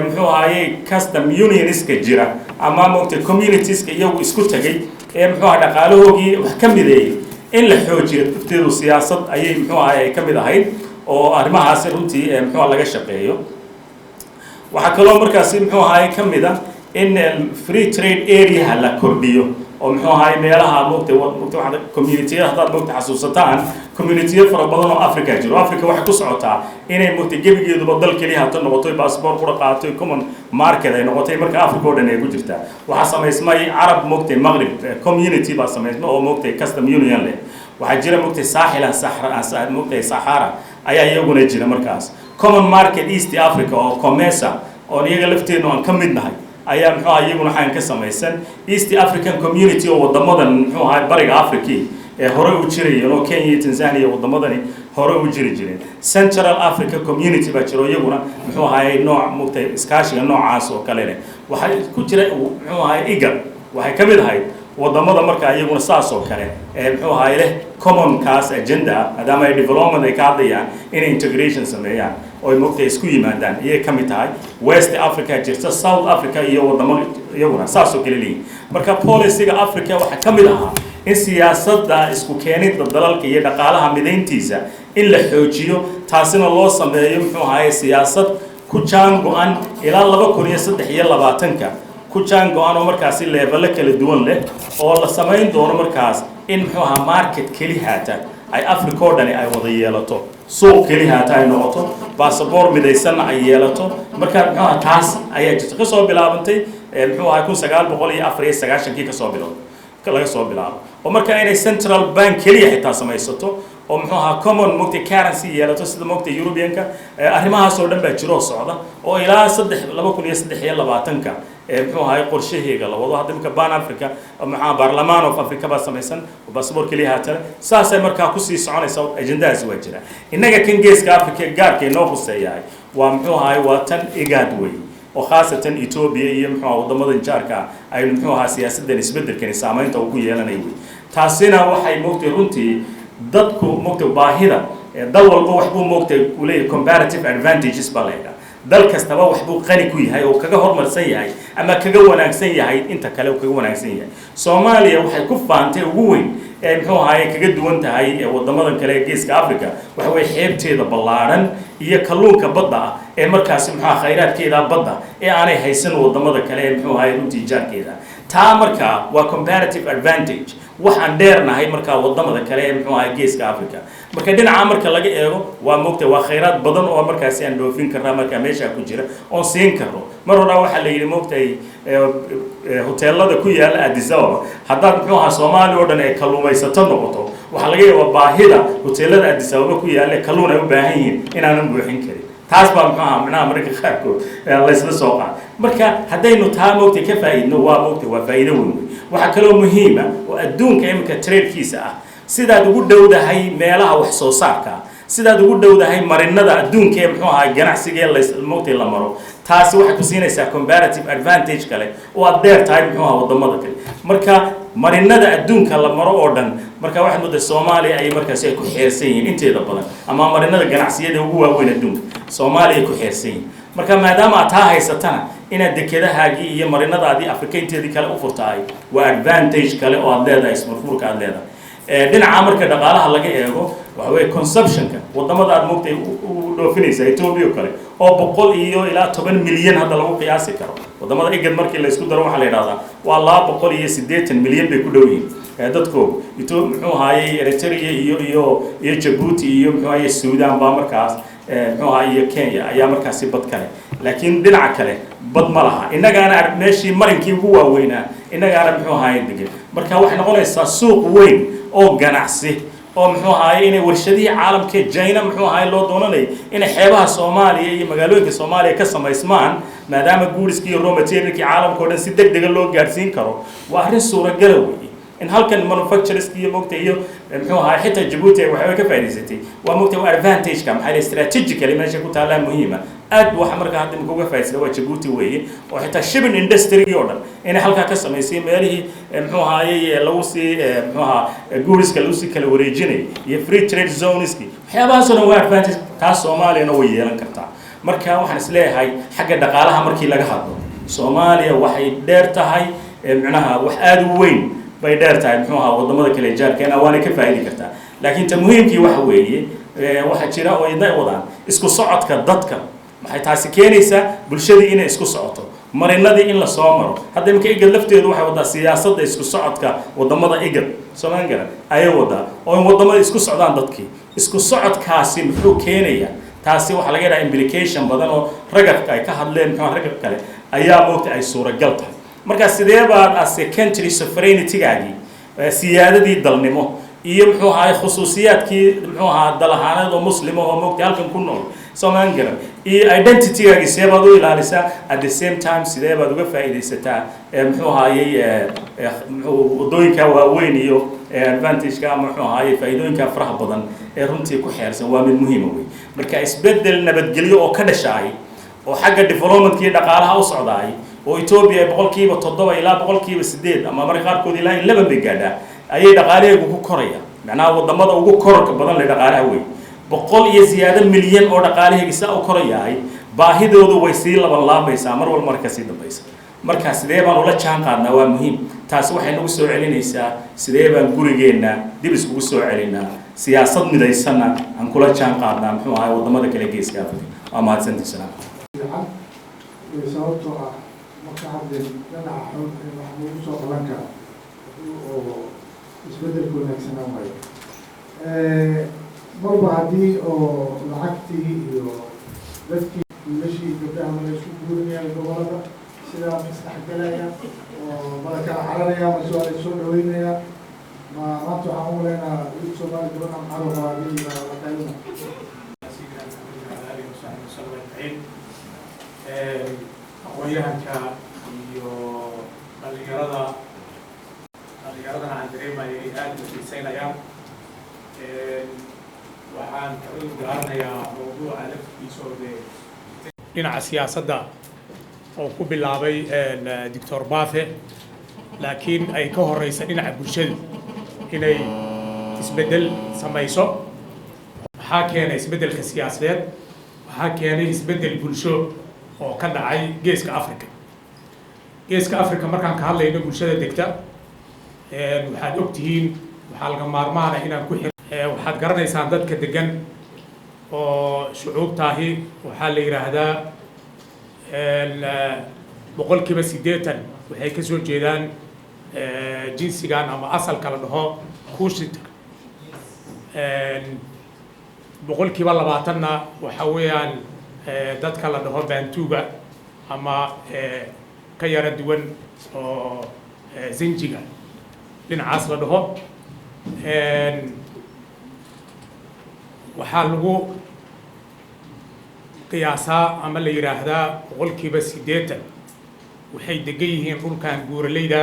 muxuu ahaayey custom unionska jira ama moogtay communitieska iyagu isku tagay ee muxuu ahaa dhaqaalahoogii wax ka mideeyey in la xoojiyo. Lafteedu siyaasad ayay muxuu ahaay ay ka mid ahayd oo arrimahaasi runtii muxuu laga shaqeeyo. Waxaa kaloo markaasi muxuu ahaay ka mid a in free trade areaha la kordhiyo oo muxuu ahaay meelaha moogtay waxaad communitiyada haddaad moogtay xasuusataan, communitiyo fara badan oo Africa jiro. Africa waxay ku socotaa inay moogtay gebigeeduba dal keliya hata noqotoy, passport qura qaatoy, common market ay noqotay. Marka Africa oo dhan ay ku jirtaa. Waxaa samaysmay Carab moogtay Maghrib community baa samaysmay oo moogtay custom union leh. Waxaa jira moogtay Saaxila Saxra, moogtay Saxara ayaa iyaguna jira. Markaas common market East Africa oo COMESA oon iyaga lafteenu aan ka mid nahay ayaa muxuu ahaa iyaguna xagan ka samaysan. East African Community oo wadamadan muxuu ahaa bariga Africa ee hore u jirayeen oo Kenya iyo Tanzania wadamadani hore u jiri jireen. Central Africa Community baa jiro, iyaguna muxuu ahaayey nooc mugtay iskaashiga noocaas oo kale leh. Waxaa ku jira muxuu ahaay IGAD, waxay ka mid ahayd wadamada markaa iyaguna saas oo kale ee muxuu ahaay leh commonkaas agenda, maadaama ay development ay ka hadlayaan, inay integration sameeyaan oo ay moogtay isku yimaadaan iyay ka mid tahay. West Africa jirta, South Africa iyo wadamo iyaguna saas oo kale leeyihin. Marka policyga Africa waxaa ka mid ahaa in siyaasadda isku keenidda dalalka iyo dhaqaalaha midayntiisa in la xoojiyo, taasina loo sameeyo muxuu ahaye siyaasad ku jaan go-an ilaa 2023-ka ku jaan go-an oo markaasi levello kala duwan leh oo la samayn doono markaas in muxuu ahaa market kelihaata ay Africa oo dhani ay wada yeelato, suuq kelihaata ay noqoto, basaboor midaysanna ay yeelato. Marka muxuu ahaa taas ayaa jirta, kasoo bilaabantay muxuu ahaa 1994-kii kasoo bilowday laga soo bilaabo, oo marka inay central bank keliya xitaa samaysato oo muxuu ahaa common mogtay currency yeelato sida mogtay Europeanka. Arrimahaas oo dhan baa jiroo socda oo ilaa saddex 2023-ka muxuu ahaay qorshaheega la wado. Hadda imika Pan Africa maxaa Parliament of Africa baa samaysan oo basaboor keliya haatana saasay markaa kusii soconaysa. Agendahaasi waa jira. Innaga kan geeska Africa gaarka inoo khuseeyahay waa muxuu ahaay waa tan IGAD wey, oo khaasatan Ethiopia iyo muxuu ahaa waddamadan jaarka aynu muxuu ahaa siyaasaddan isbeddelkani saameynta uu ku yeelanayo wey. Taasina waxay moogtay runtii dadku moogtay baahida dal walba waxbuu moogtay uu leeyahay, comparative advantages baa la yidhaha. Dal kastaba waxbuu qani ku yahay oo kaga horumarsan yahay ama kaga wanaagsan yahay inta kale uu kaga wanaagsan yahay. Soomaaliya waxay ku faantay ugu weyn ee muxuu ahaye kaga duwan tahay ee waddamadan kale ee geeska Africa waxa weye xeebteeda ballaadhan iyo kalluunka badda ah ee markaasi muxuu khayraadkeeda badda ee aanay haysan waddamada kale ee muxuu ahaye runtii jaarkeeda. Taa markaa waa comparative advantage waxaan dheernahay markaa waddamada kale ee muxuu ahay geeska Africa. Marka dhinaca marka laga eego waa moogta waa khayraad badan oo markaasi aan dhoofin karnaa markaa meeshaa ku jira oon siin karno. Mar horaa waxaa la yidhi moogtahay hoteelada ku yaala Addis Ababa, haddaad muxuu ahaa Soomaaliya oo dhan ay kalluumaysato noqoto, waxaa laga yaabaa baahida hoteelada Addis Ababa ku yaalla kalluun ay u baahan yihiin inaanan buuxin karin. Taas baa muxuu ahaa micnaha mararka qaarkood laysla soo qaad. Marka haddaynu taa moogtay ka faa'iidno waa moogtay waa faa'iido weyn wey. Waxaa kaloo muhiima oo adduunka iminka tradekiisa ah, sidaad ugu dhowdahay meelaha wax soo saarka, sidaad ugu dhowdahay marinada adduunka ee muxuu ahaa ganacsiga ee lays moogtay la maro, taasi waxay ku siinaysaa comparative advantage kale oo aad dheer tahay muxuu ahaa waddamada kale. Marka marinada adduunka la maro oo dhan marka waxaad moodaa Soomaaliya ay markaasi ay ku xeersan yihiin inteeda badan, ama marinada ganacsiyada ugu waaweyn adduunka Soomaaliya ay ku xeersan yihiin. Marka maadaama aad taa haysatana, inaad dekedahaagii iyo marinadaadii Afrika inteedii kale u furtahay waa advantage kale oo aad leedahay, isfurfurka aad leedahay. Dhinaca marka dhaqaalaha laga eego, waxa weeye consumptionka wadamada aad moogtay u dhoofinaysa Ethiopia oo kale, oo 110 milyan hadda lagu qiyaasi karo. Wadamada IGAD markii la isku daro, waxaa la yidhahdaa waa 280 milyan bay ku dhow yihiin dadkoogu. Muxuu ahaayey, Eritrea iyo Jabuuti iyo, muxuu ahaye, Sudan baa markaas, muxuu ahaay, iyo Kenya ayaa markaasi bad kale, laakiin dhinaca kale bad ma laha. Innagaana meeshii marinkii ugu waaweynaa innagaana, muxuu ahaye, degan. Marka waxay noqonaysaa suuq weyn oo ganacsi oo, muxuu ahaye, inay warshadihii caalamka China, muxuu ahaye, loo doonanayo inay xeebaha Soomaaliya iyo magaalooyinka Soomaaliya ka samaysmaan, maadaama goodskii iyo raw materialkii caalamka oo dhan si deg dega loo gaadhsiin karo. Waa arrin suuragala weeye in halkan manufacturerska iyo, mogta, iyo, muxuu ahaa, xitaa Jabuuti waxay ka faa'iidaysatay, waa, mogta, waa advantage-ka. Maxaa yeelay strategically meesha ku taallaa muhiima aad. Waxa markaa hadda imika uga faa'iidaysatay waa Jabuuti weeye, oo xitaa shipping industry oo dhan inay halkaa ka samaysay, meelihii, muxuu ahaayey, lagu sii, muxuu ahaa, goodska lagu sii kala wareejinay iyo free trade zoneski, waxyaabahaasoo dhan waa advantage. Taas Soomaaliyana way yeelan kartaa. Marka waxaan is leeyahay, xagga dhaqaalaha markii laga hadlo, Soomaaliya waxay dheer tahay, micnaha wax aada u weyn bay dheer tahay, muxuu ahaa, wadamada kale jaarkeena, waana ka faa'idi kartaa. Laakiin ta muhiimkii waxa weeye, waxaa jira oo idna wadaan isku socodka dadka. Waxay taasi keenaysaa bulshadii inay isku socoto, marinadii in lasoo maro. Hadda iminka IGAD lafteedu waxay wadaa siyaasadda isku socodka wadamada IGAD, soomaan garan, ayay wadaa, oo in wadamada isku socdaan dadkii. Isku socodkaasi muxuu keenayaa? Taasi waxaa laga yidhaha implication badan oo ragabka ay ka hadleen, muxuu, ragab kale ayaa, moogta, ay suuragal tahay. Marka sidee baad as a country sovereignty-gaagii, siyaadadii dalnimo iyo, muxuu ahaay, khusuusiyaadkii, muxuu ahaa, dal ahaaneed oo muslima oo, moogtay, halkan ku nool, soomaan garan, iyo identity-gaagii sidee baad u ilaalisaa? At the same time, sidee baad uga faa'iidaysataa, muxuu ahaayey, muxuu, waddooyinka waaweyn iyo advantage-ka ama, muxuu ahaayey, faa'iidooyinka faraha badan ee runtii ku xeersan? Waa mid muhiima wey. Marka isbeddel nabadgelyo oo ka dhashaay oo xagga developmentka iyo dhaqaalaha u socdaay, oo Ethiopia ay 7% ilaa 8% ama marka qaarkood ilaa 11 bay gaadhaa ayay dhaqaalaheegu ku koraya, macnaha wadamada ugu kororka badan le dhaqaalaha wey, boqol iyo ziyaado milyan oo dhaqaalaheegi saa u korayahay, baahidoodu way sii laban laabaysaa mar walba marka sii dambaysa. Marka sidee baan ula jaan qaadnaa waa muhiim. Taasi waxay nagu soo celinaysaa sidee baan gurigeenna dib iskugu soo celinaa, siyaasad midaysanna aan kula jaan qaadnaa, muxuu ahay, wadamada kale Geeska Africa. Waa mahadsantii, salaam. Fiican, sababtoo ah marka hadleen dhinaca xun ee wax lagu soo qaban kara oo isbeddelka wanaagsanaan waayo. Marba haddii oo lacagtii iyo dadkii, wiilashii, gabdhaha ma la isku guurinayaan gobolada, sidaa ma isdhexgalaya oo ma la kala cararaya mase waa la soo dhaweynaya? Ma maanta waxaan u malaynaa wiil Soomaali gaban aan caro qabaa hadii la qaylina. سيدنا محمد وعلى آله وصحبه وسلم أجمعين. Aqoon-yahanka iyo dhalinyarada, dhalinyaradana aan dareemaya inay aada u xiiseynayaan. Waxaan ka cudur daaranayaa mawduuca laftiisa oo dee dhinaca siyaasadda oo ku bilaabay Doctor Bafe, laakiin ay ka horeysa dhinaca bulshadu inay isbeddel samayso. Waxaa keenay isbeddelka siyaasadeed, waxaa keenay isbeddel bulsho oo ka dhacay Geeska Africa. Geeska Africa markaan ka hadlayno, bulshada degta waxaad og tihiin, waxaa laga maarmaana inaan ku xir. Waxaad garanaysaan dadka degan oo shucuubtaahi waxaa la yidhaahdaa 80% waxay ka soo jeedaan jinsigan ama asalka la dhaho Cushitic, 20%-na waxa weeyaan dadka la dhaho Bantuga ama ka yara duwan oo Zinjiga dhinacaas la dhaho. Waxaa lagu qiyaasaa ama la yidhaahdaa 80% waxay degan yihiin dhulkan buuraleyda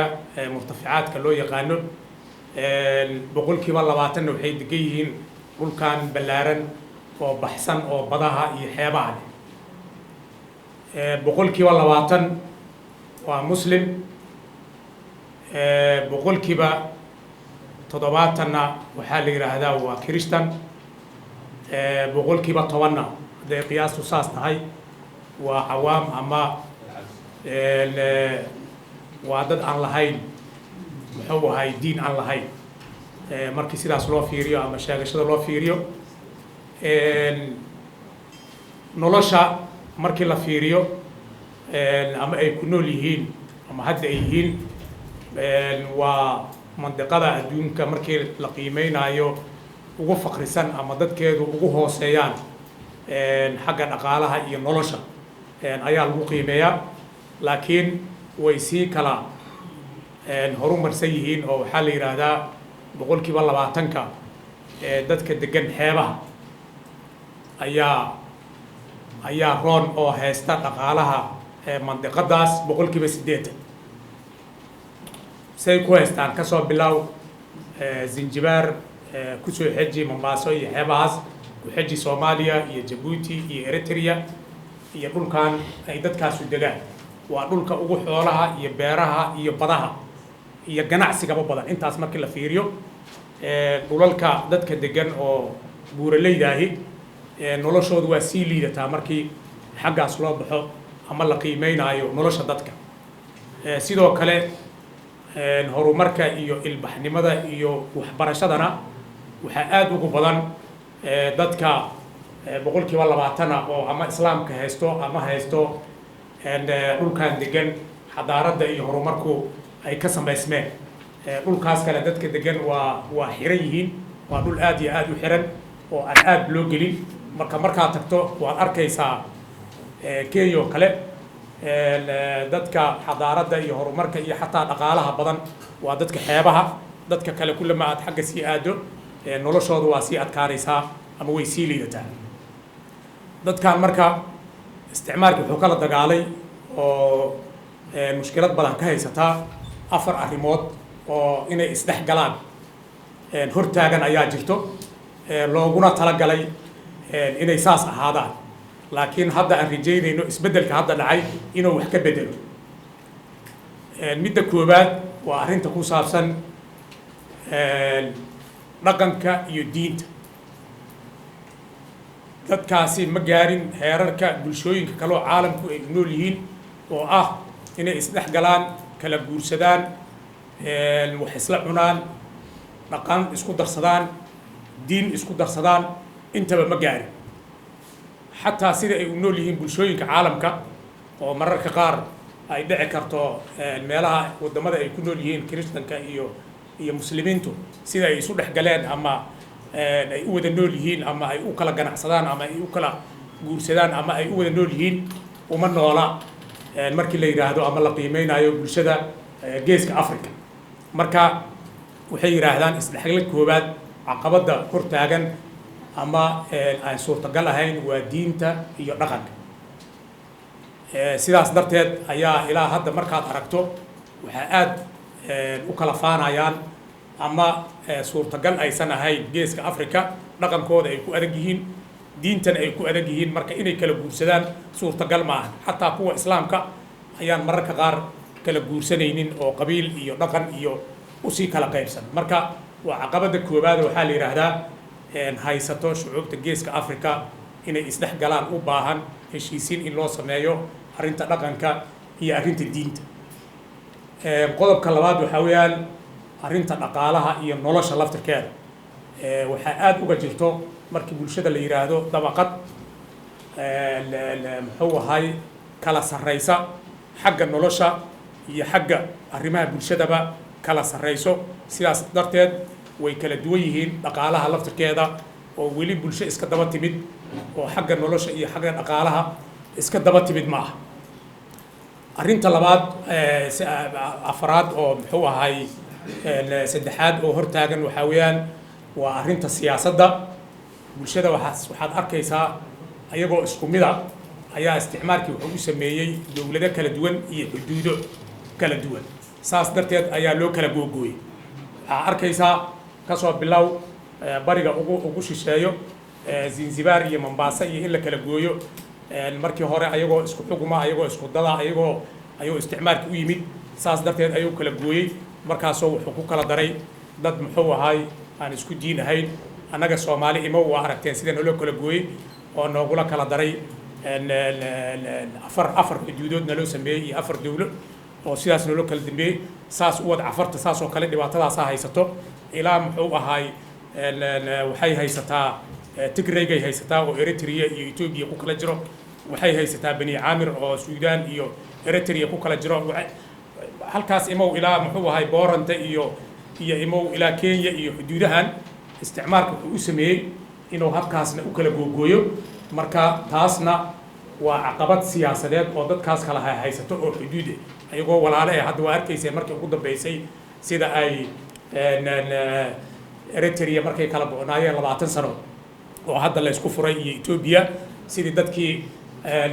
murtaficaadka loo yaqaano, 20%-na waxay degan yihiin dhulkan ballaaran oo baxsan oo badaha iyo xeebaha leh. 20% waa Muslim, 70%-na waxaa la yidhaahdaa waa Christian, 10%-na, hadday qiyaastu saas tahay, waa cawaam ama waa dad aan lahayn, muxuu ahay, diin aan lahayn. Markii sidaas loo fiiriyo ama sheegashada loo fiiriyo, nolosha markii la fiiriyo ama ay ku nool yihiin ama hadda ay yihiin, waa mandiqada adduunka markii la qiimeynayo ugu faqrisan ama dadkeedu ugu hooseeyaan xagga dhaqaalaha iyo nolosha ayaa lagu qiimeeyaa. Laakiin way sii kala horumarsan yihiin oo waxaa la yidhaahdaa 20%-ka dadka degan xeebaha ayaa roon oo haysta dhaqaalaha mandiqadaas 80%. Say ku haystaan? Kasoo bilow Zanzibar, kusoo xeji Mombaaso iyo xeebahaas, ku xeji Soomaaliya iyo Jabuuti iyo Eritrea iyo dhulkan ay dadkaasu degaan. Waa dhulka ugu xoolaha iyo beeraha iyo badaha iyo ganacsigaba badan. Intaas markii la fiiriyo, dhulalka dadka degan oo buuraleydaahi noloshoodu waa sii liidataa markii xaggaas loo baxo ama la qiimeynaayo nolosha dadka. Sidoo kale horumarka iyo ilbaxnimada iyo waxbarashadana waxaa aada ugu badan dadka 20%-na oo ama Islaamka haysto ama haysto dhulkan degan xadaaradda iyo horumarku ay ka samaysmeen. Dhulkaas kale dadka degan waa xiran yihiin, waa dhul aad iyo aada u xiran oo aan aada loo gelin. Marka markaad tagto waad arkaysaa Kenya oo kale, dadka xadaaradda iyo horumarka iyo xataa dhaqaalaha badan waa dadka xeebaha. Dadka kale kullama aad xagga sii aado, noloshooda waa sii adkaanaysaa ama way sii liidataa. Dadkan marka isticmaalka wuxuu kala dagaalay oo mushkilad badan ka haysataa afar arrimood oo inay isdhex galaan hortaagan ayaa jirto, looguna talagalay inay saas ahaadaan. Laakiin hadda aan rajaynayno isbeddelka hadda dhacay inuu wax ka bedelo. Midda koowaad waa arrinta ku saabsan dhaqanka iyo diinta. Dadkaasi ma gaarin heerarka bulshooyinka kale oo caalamku ay u nool yihiin oo ah inay isdhex galaan, kala guursadaan, wax isla cunaan, dhaqan isku darsadaan, diin isku darsadaan. Intaba ma gaarin. Xataa sida ay u nool yihiin bulshooyinka caalamka oo mararka qaar ay dhici karto meelaha waddamada ay ku nool yihiin Kiristanka iyo Muslimiintu sida ay isu dhex galeen ama ay u wada nool yihiin ama ay u kala ganacsadaan ama ay u kala guursadaan ama ay u wada nool yihiin uma noola markii la yidhaahdo ama la qiimeynayo bulshada Geeska Africa. Marka waxay yidhaahdaan isdhexgal koowaad caqabadda hortaagan ama aan suurtagal ahayn waa diinta iyo dhaqanka. Sidaas darteed ayaa ilaa hadda markaad aragto waxaa aada u kala faanayaan ama suurtagal aysan ahayn Geeska Africa. Dhaqankooda ay ku adag yihiin, diintana ay ku adag yihiin. Marka inay kala guursadaan suurtagal ma aha. Xataa kuwa Islaamka ayaan mararka qaar kala guursanaynin oo qabiil iyo dhaqan iyo usii kala qaybsan. Marka waa caqabadda koowaad waxaa la yidhaahdaa haysato shucuubta Geeska Africa inay isdhex galaan u baahan heshiisiin in loo sameeyo, arrinta dhaqanka iyo arrinta diinta. Qodobka labaad waxaa weeyaan arrinta dhaqaalaha iyo nolosha laftirkeeda. Waxaa aada uga jirto markii bulshada la yidhaahdo dabaqad muxuu ahay kala sarreysa xagga nolosha iyo xagga arrimaha bulshadaba kala sarreyso. Sidaas darteed way kala duwan yihiin dhaqaalaha laftirkeeda oo weli bulsho iska daba timid oo xagga nolosha iyo xagga dhaqaalaha iska daba timid ma aha. Arrinta labaad, afraad oo muxuu ahay saddexaad oo hortaagan waxaa weeyaan waa arrinta siyaasadda bulshada. Waxaad arkaysaa ayagoo isku mid a ayaa isticmaalkii wuxuu u sameeyey dowlado kala duwan iyo xuduudo kala duwan. Saas darteed ayaa loo kala googooyey. Waxaa arkaysaa kasoo bilow bariga ugu shisheeyo Zanzibar iyo Mombasa iyo in la kala gooyo. Markii hore ayagoo isku xuguma, ayagoo isku dada, ayagoo ayuu isticmaalka u yimid. Saas darteed ayuu kala gooyey. Markaasoo wuxuu ku kala daray dad muxuu ahaay aan isku diin ahayn. Annaga Soomaali imo waa aragteen sida naloo kala gooyey oo noogula kala daray afar xuduudood naloo sameeyey iyo afar dowlo. Oo sidaas naloo kala dambeeyey. Saas u wad Cafarta, saas oo kale dhibaatadaasaa haysato. Ilaa muxuu ahaay, waxay haysataa Tigreygay haysataa oo Eritrea iyo Ethiopia ku kala jiro. Waxay haysataa Bani Caamir oo Suudaan iyo Eritrea ku kala jiro. Halkaas imow ilaa muxuu ahay Booranta iyo imow ilaa Kenya iyo xuduudahan. Isticmaalka wuxuu u sameeyey inuu habkaasna u kala googooyo. Marka taasna waa caqabad siyaasadeed oo dadkaas kala haysato oo xuduud ah, ayagoo walaale eh. Hadda waa arkayseen markii ugu dambeysay sida ay Eritrea markay kala go'naayeen 20 sano oo hadda la isku furay iyo Ethiopia, sidii dadkii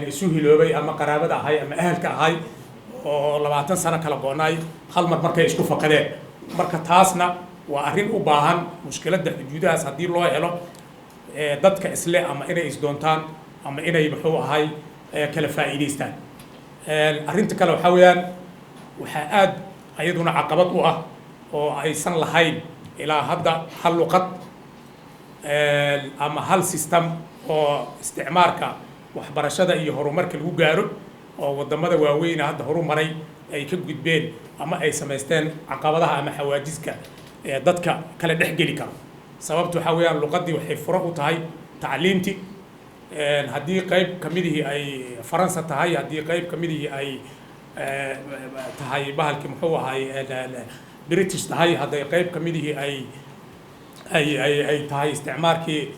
isu hiloobay ama qaraabada ahay ama ahalka ahay oo 20 sano kala go'naay hal mar markay isku faqadeen. Marka taasna waa arrin u baahan mushkiladda xuduudahaas haddii loo helo dadka isle ama inay isdoontaan ama inay muxuu ahay kala faa'iidaystaan. Arrinta kale waxaa weeyaan, waxaa aad ayaduna caqabad u ah oo aysan lahayn ilaa hadda hal luqad ama hal system oo isticmaalka waxbarashada iyo horumarka lagu gaaro, oo wadamada waaweyna hadda horumaray ay ka gudbeen ama ay samaysteen caqabadaha ama xawaajiska ee dadka kala dhex geli karo. Sababtu waxaa weeyaan, luqaddii waxay furo u tahay tacliintii. Haddii qayb ka midihii ay Faransa tahay, haddii qayb ka midihii ay tahay bahalkii muxuu ahay British tahay, hadday qayb ka midihii ay tahay isticmaalkii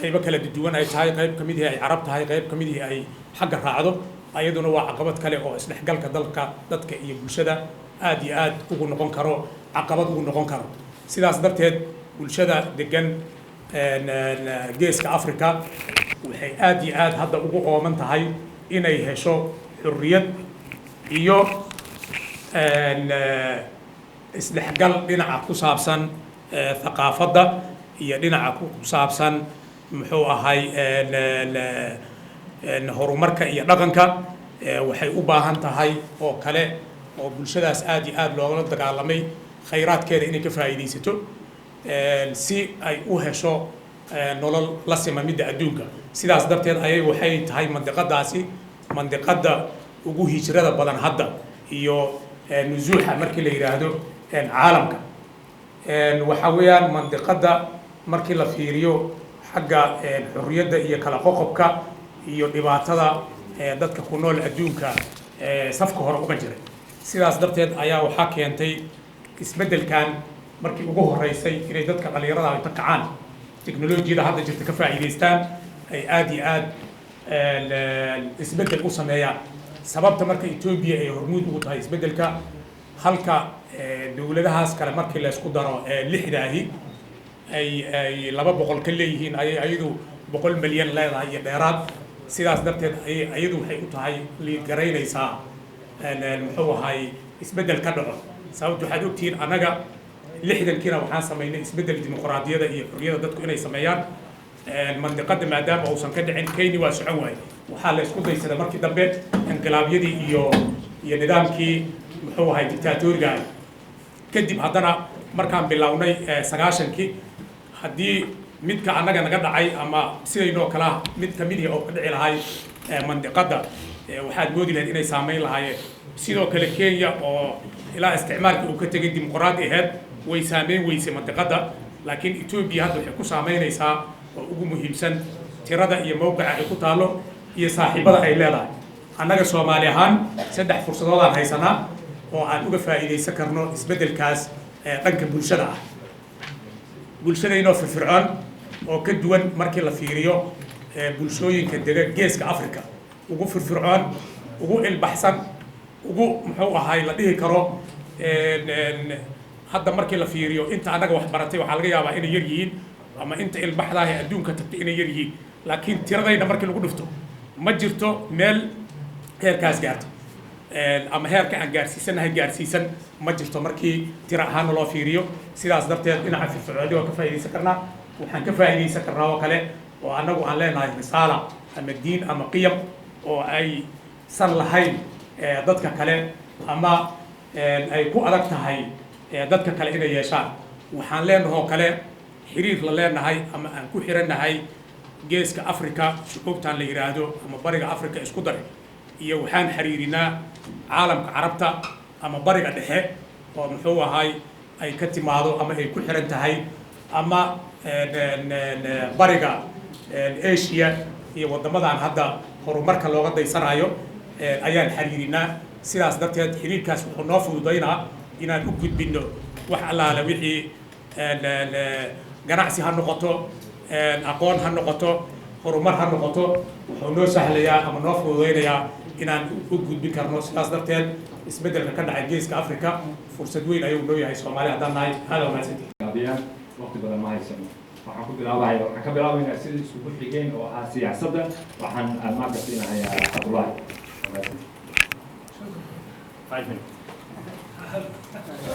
qaybo kala duwan ay tahay, qayb ka midihii ay Carab tahay, qayb ka midihii ay xagga raacdo, ayaduna waa caqabad kale oo isdhexgalka dalka, dadka iyo bulshada aad iyo aad ugu noqon karo, caqabad ugu noqon karo. Sidaas darteed bulshada degan Geeska Africa waxay aad iyo aad hadda ugu ooman tahay inay hesho xurriyad iyo isdhexgal dhinaca ku saabsan thaqaafadda iyo dhinaca ku saabsan muxuu ahay horumarka iyo dhaqanka. Waxay u baahan tahay oo kale oo bulshadaas aad iyo aad loogala dagaalamay khayraadkeeda inay ka faa'iidaysato si ay u hesho nolol la sima midda adduunka. Sidaas darteed ayay waxay tahay mandiqadaasi mandiqadda ugu hijrada badan hadda iyo nuzuuxa markii la yidhaahdo caalamka. Waxa weeyaan mandiqadda markii la fiiriyo xagga xorriyadda iyo kala qoqobka iyo dhibaatada dadka ku nool adduunka safka hore uga jiray. Sidaas darteed ayaa waxaa keentay isbeddelkan markii ugu horeysay inay dadka dhallinyarada ay ta kacaan, teknolojiyada hadda jirta ka faa'iidaystaan, ay aad iyo aad isbeddel u sameeyaan. Sababta marka Etoobiya ay hormuud ugu tahay isbeddelka, halka dowladahaas kale markii la isku daro lixdaahi ay 200 ka leeyihiin, ayay ayadu 100 milyan leedahay iyo dheeraad. Sidaas darteed ayay ayadu waxay u tahay liid garaynaysaa muxuu ahay isbeddel ka dhaco. Sababta waxaad ogtihiin, annaga 60-kiina waxaan samaynay isbeddel dimuqraadiyada iyo xorriyada dadku inay sameeyaan. Mandiqada maadaama uusan ka dhicin, Kenya waa socon waaye, waxaa la isku daysaday markii dambe inqilaabyadii iyo nidaamkii muxuu ahay dictatoriga ah. Kadib haddana markaan bilownay 90-kii, haddii midka annaga naga dhacay ama sidaynoo kale ah mid kamidii oo ka dhici lahay mandiqada, waxaad moodi lahayd inay saameyn lahaayeen. Sidoo kale Kenya oo ilaa isticmaalkii uu ka tegay dimuqraadi aheyd way saameyn weysay mandiqada, laakiin Etoobiya hadda waxay ku saameynaysaa oo ugu muhiimsan tirada iyo mowqica ay ku taallo iyo saaxiibada ay leedahay. Annaga Soomaali ahaan saddex fursadoodaan haysanaa oo aan uga faa'iidaysan karno isbeddelkaas dhanka bulshada ah. Bulshadaynoo firfircoon oo ka duwan markii la fiiriyo bulshooyinka dega Geeska Africa, ugu firfircoon, ugu ilbaxsan, ugu muxuu ahay la dhihi karo. Hadda markii la fiiriyo inta annaga wax baratay waxaa laga yaabaa inay yar yihiin, ama inta ilbaxdaah ee adduunka tagtay inay yar yihiin, laakiin tiradayna markii lagu dhufto ma jirto meel heerkaas gaarto ama heerka aan gaarsiisanahay gaarsiisan ma jirto markii tiro ahaana loo fiiriyo. Sidaas darteed dhinaca firfircooni waa ka faa'iidaysan karnaa. Waxaan ka faa'iidaysan karnaa oo kale oo annagu aan leenahay risaala ama diin ama qiyam oo aysan lahayn dadka kale ama ay ku adag tahay dadka kale inay yeeshaan. Waxaan leenahay oo kale xiriir la leenahay ama aan ku xirannahay Geeska Africa, shucuubtan la yidhaahdo ama Bariga Africa isku daray. Iyo waxaan xiriirinaa caalamka Carabta ama Bariga Dhexe oo muxuu ahaay ay ka timaado ama ay ku xiran tahay, ama Bariga Asia iyo waddamadan hadda horumarka looga daysanayo ayaan xiriirinaa. Sidaas darteed xiriirkaas wuxuu noo fududaynaa inaan u gudbinno wax allaale wixii ganacsi ha noqoto, aqoon ha noqoto, horumar ha noqoto. Wuxuu noo sahlayaa ama noo fududaynayaa inaan u gudbin karno. Sidaas darteed isbeddelka ka dhacay Geeska Africa fursad weyn ayuu noo yahay Soomaali haddaan nahay. Aada mahadsantihi. Gaabiyaan, waqti badan ma haysano. Waxaan ku bilaabaya, waxaan ka bilaabaynaa sidii isugu xigeen oo ahaa siyaasadda. Waxaan maanta siinahayaa Cabdullaahi. 5 minutes.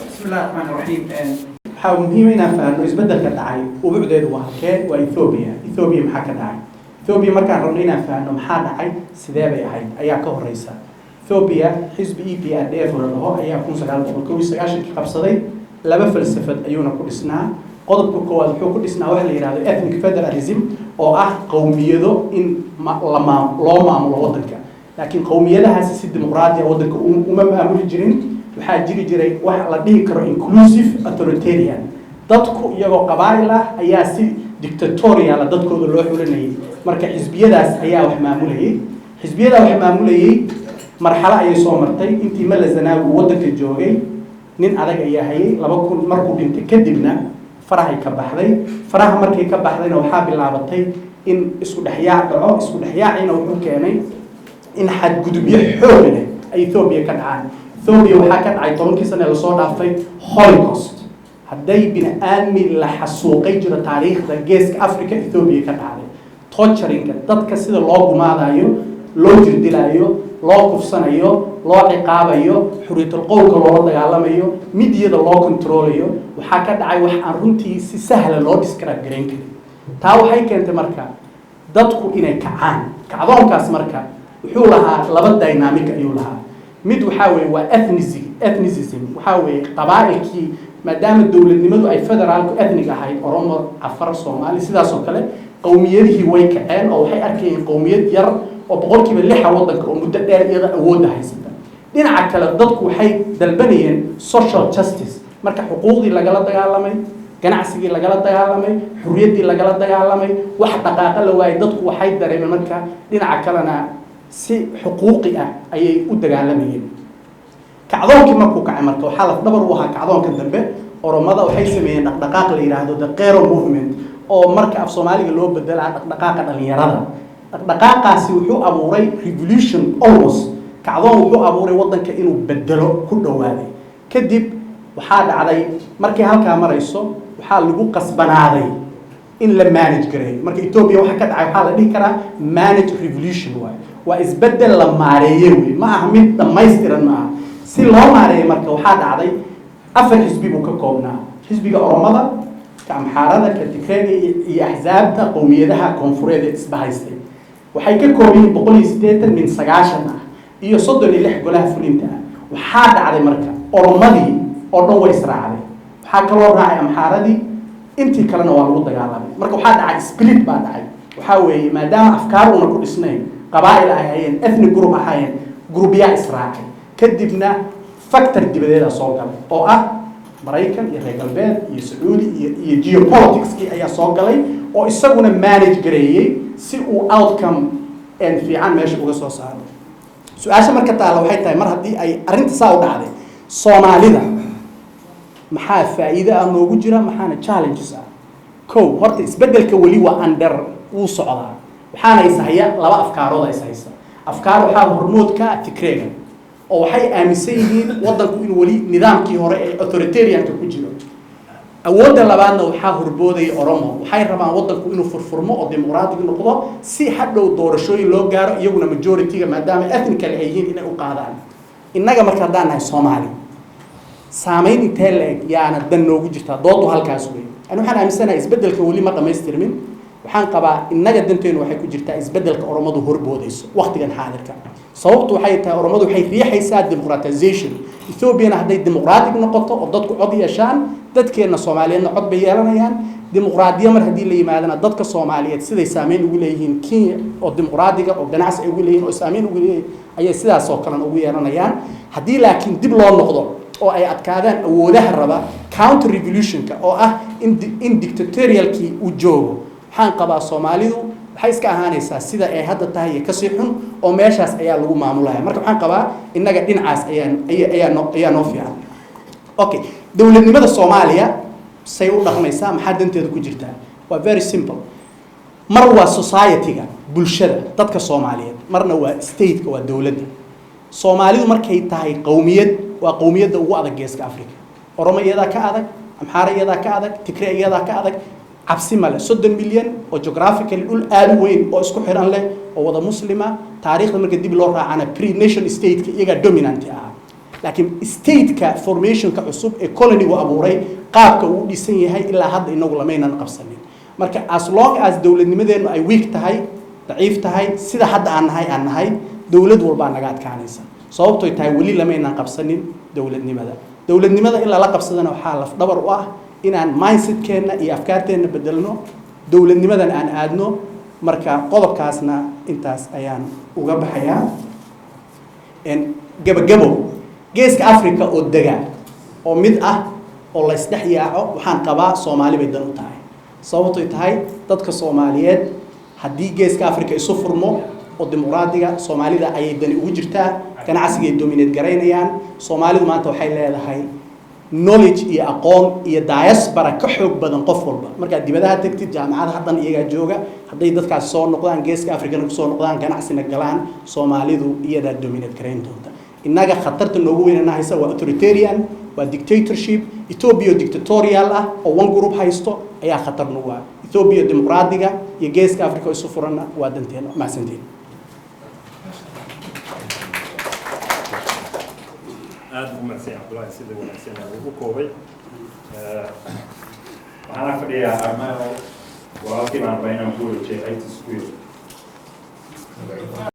بسم الله الرحمن الرحيم. Waxaa muhiim inaan fahanno isbeddelka dhacay ubucdeedu waa halkee. Waa Ethiopia. Ethiopia maxaa ka dhacay? Ethiopia markaan rabno inaan fahanno maxaa dhacay, sidee bay ahayd ayaa ka horeysa. Ethiopia xisbi EPRDF la dhaho ayaa 1991-kii qabsaday. Laba falsafad ayuuna ku dhisnaa. Qodobka koowaad wuxuu ku dhisnaa waxa la yidhahdo ethnic federalism, oo ah qowmiyado in la loo maamulo waddanka, laakiin qowmiyadahaasi si dimuqraadi ah waddanka uma maamuli jirin. Waxaa jiri jiray wax la dhihi karo inclusive authoritarian. Dadku iyagoo qabaa'il ah ayaa si dictatorial ah dadkooda loo xulinayay. Marka xisbiyadaas ayaa wax maamulayay. Xisbiyadaa wax maamulayay marxalo ayay soo martay. Intii Meles Zenawi uu waddanka joogay nin adag ayaa hayay. 2000 markuu dhintay kadibna farahay ka baxday. Faraha markay ka baxdayna waxaa bilaabatay in isku dhexyaac dhaco. Isku dhexyaacina wuxuu keenay in xadgudubyo xoog leh ay Ethiopia ka dhacaan. Ethiopia waxaa ka dhacay 10-kii sane lasoo dhaafay holocaust. Hadday bini aadmi la xasuuqay jiro taariikhda Geeska Africa, Ethiopia ka dhacday. Torturing-ka, dadka sida loo gumaadayo, loo jirdilaayo, loo kufsanayo, loo ciqaabayo, xuriyatul qowlka loola dagaalamayo, midiyada loo control-ayo, waxaa ka dhacay wax aan runtii si sahla loo describe garayn karin. Taa waxay keentay marka dadku inay kacaan. Kacdoonkaas marka wuxuu lahaa laba dynamic ayuu lahaa. Mid waxaa weeye waa ethnicism, waxaa weeye qabaa'ilkii, maadaama dowladnimadu ay federaalku ethnic ahayd, Oromo, Cafar, Soomaali, sidaas oo kale, qowmiyadihii way kaceen oo waxay arkayeen qowmiyad yar oo 6% waddanka oo muddo dheer iyada awoodda haysata. Dhinaca kale dadku waxay dalbanayeen social justice. Marka xuquuqdii lagala dagaalamay, ganacsigii lagala dagaalamay, xurriyaddii lagala dagaalamay, wax dhaqaaqa la waayay, dadku waxay dareemeen marka dhinaca kalena si xuquuqi ah ayay u dagaalamayeen. Kacdoonkii markuu kacay marka waxaa laf dhabar u ahaa kacdoonka dambe Oromada. Waxay sameeyeen dhaqdhaqaaq la yidhaahdo the Qero Movement, oo marka af Soomaaliga loo bedelaa dhaqdhaqaaqa dhalinyarada. Dhaqdhaqaaqaasi wuxuu abuuray revolution, almost kacdoon wuxuu abuuray waddanka inuu bedelo ku dhowaaday. Kadib waxaa dhacday, markay halkaa marayso, waxaa lagu qasbanaaday in la manage gareeyo. Marka Ethiopia waxa ka dhacay waxaa la dhihi karaa manage revolution waay, waa isbeddel la maareeye wey, ma aha mid dhammaystiran ma aha. Si loo maareeyo marka waxaa dhacday afar xisbi buu ka koobnaa: xisbiga Oromada, ka Amxaarada, ka Tigreega iyo axsaabta qowmiyadaha koonfureed ee isbahaystay. Waxay ka kooban yihiin 180 min 90 ah iyo 36 golaha fulinta ah. Waxaa dhacday marka Oromadii oo dhan way israacday, waxaa kaloo raacay Amxaaradii, intii kalena waa lagu dagaalamay. Marka waxaa dhacay split baa dhacay. Waxaa weeye maadaama afkaar una ku dhisnayn, qabaa'il ay hayeen, ethnic group ahaayeen, group-yaa israacay. Kadibna factor dibadeeda soo galay oo ah Maraykan iyo reer Galbeed iyo Sacuudi iyo geopolitics-kii ayaa soo galay oo isaguna manage gareeyey si uu outcome fiican meesha uga soo saaro. Su-aasha marka taalla waxay tahay, mar haddii ay arrinta saa u dhacday, Soomaalida maxaa faa'iido ah noogu jira, maxaana challenges ah? Kow, horta isbeddelka weli waa under, wuu socdaa. Waxaana ishaya laba afkaarood is haysa. Afkaar waxaa hormoodka Tigreega oo waxay aaminsan yihiin waddanku inuu weli nidaamkii hore ee authoritarian-ka ku jiro. Awoodda labaadna waxaa horboodaya Oromo. Waxay rabaan waddanku inuu furfurmo oo dimuqraatig noqdo si hadhow doorashooyin loo gaaro, iyaguna majority-ga, maadaama ethnically ay yihiin, inay u qaadaan. Innaga marka haddaan nahay Soomaali, saamayn intee la-eg yaana dan noogu jirtaa? Doodu halkaas wey. Ani waxaan aaminsanahay isbeddelka weli ma dhammaystirmin. Waxaan qabaa innaga danteenu waxay ku jirtaa isbeddelka Oromadu horboodayso waqtigan xaadirka. Sababtu waxay tahay Oromadu waxay riixaysaa democratization. Ethoobiana hadday dimuqraatig noqoto oo dadku cod yeeshaan, dadkeenna Soomaaliyeedna cod bay yeelanayaan. Dimuqraadiya mar haddii la yimaadana, dadka Soomaaliyeed siday saameyn ugu leeyihiin Kenya oo dimuqraadiga oo ganacsi ay ugu leeyihiin oo saameyn ugu leeyihiin ayay sidaas oo kalena ugu yeelanayaan. Haddii laakiin dib loo noqdo oo ay adkaadaan awoodaha raba counter revolutionka, oo ah in dictatorialkii uu joogo, waxaan qabaa Soomaalidu waxay iska ahaanaysaa sida ay hadda tahay iyo kasii xun, oo meeshaas ayaa lagu maamulaya. Marka waxaan qabaa innaga dhinacaas ayaan ayaa noo fiican. Okay, dowladnimada Soomaaliya say u dhaqmaysaa? Maxaa danteeda ku jirtaa? Waa very simple. Mar waa society-ga, bulshada, dadka Soomaaliyeed, marna waa state-ka, waa dowladda. Soomaalidu markay tahay qowmiyad, waa qowmiyadda ugu adag Geeska Africa. Oromo iyadaa ka adag, Amxaara iyadaa ka adag, Tigre iyadaa ka adag. Cabsi male. 30 milyan oo geographically dhul aad u weyn oo isku xiran leh oo wada Muslima. Taariikhda marka dib loo raacana, pre nation state-ka iyagaa dominant ahaa, laakiin state-ka formationka cusub ee colony-gu abuuray, qaabka uu u dhisan yahay ilaa hadda inagu lamaynan qabsanin. Marka as long as dowladnimadeennu ay weak tahay, daciif tahay, sida hadda aan nahay, dowlad walbaa naga adkaanaysa, sababtoy tahay weli lamaynan qabsanin dowladnimada. Dowladnimada in lala qabsadana waxaa lafdhabar u ah inaan mindsetkeenna iyo afkaarteenna bedelno, dowladnimadan aan aadno. Marka qodobkaasna intaas ayaan uga baxayaa. Gabagabo, Geeska Africa oo dega oo mid ah oo la isdhex yaaco, waxaan qabaa Soomaali bay dan u tahay, sababtoy tahay dadka Soomaaliyeed haddii Geeska Africa isu furmo oo dimuqraadiga, Soomaalida ayay dani ugu jirtaa. Ganacsigay dominate garaynayaan. Soomaalidu maanta waxay leedahay knowledge iyo aqoon iyo diaspora ka xoog badan qof walba. Markaad dibadaha tagtid, jaamacadaha dhan iyagaa jooga. Hadday dadkaas soo noqdaan, Geeska Africana kusoo noqdaan, ganacsina galaan, Soomaalidu iyadaa dominate garayn doonta. Innaga khatarta noogu weynana haysa waa authoritarian, waa dictatorship. Ethiopia dictatorial ah oo one group haysto ayaa khatar nagu ah. Ethiopia dimuqraadiga iyo Geeska Africa isu furanna waa danteena. Mahadsantiin. Aada ugu mahadsan yahay Cabdullaahi sida wanaagsan ee ugu koobay. Waxaana fadhiyaa Armano, walaalkii baan rabaa inaan ku wareejiyo qaybtiisa ku yiri.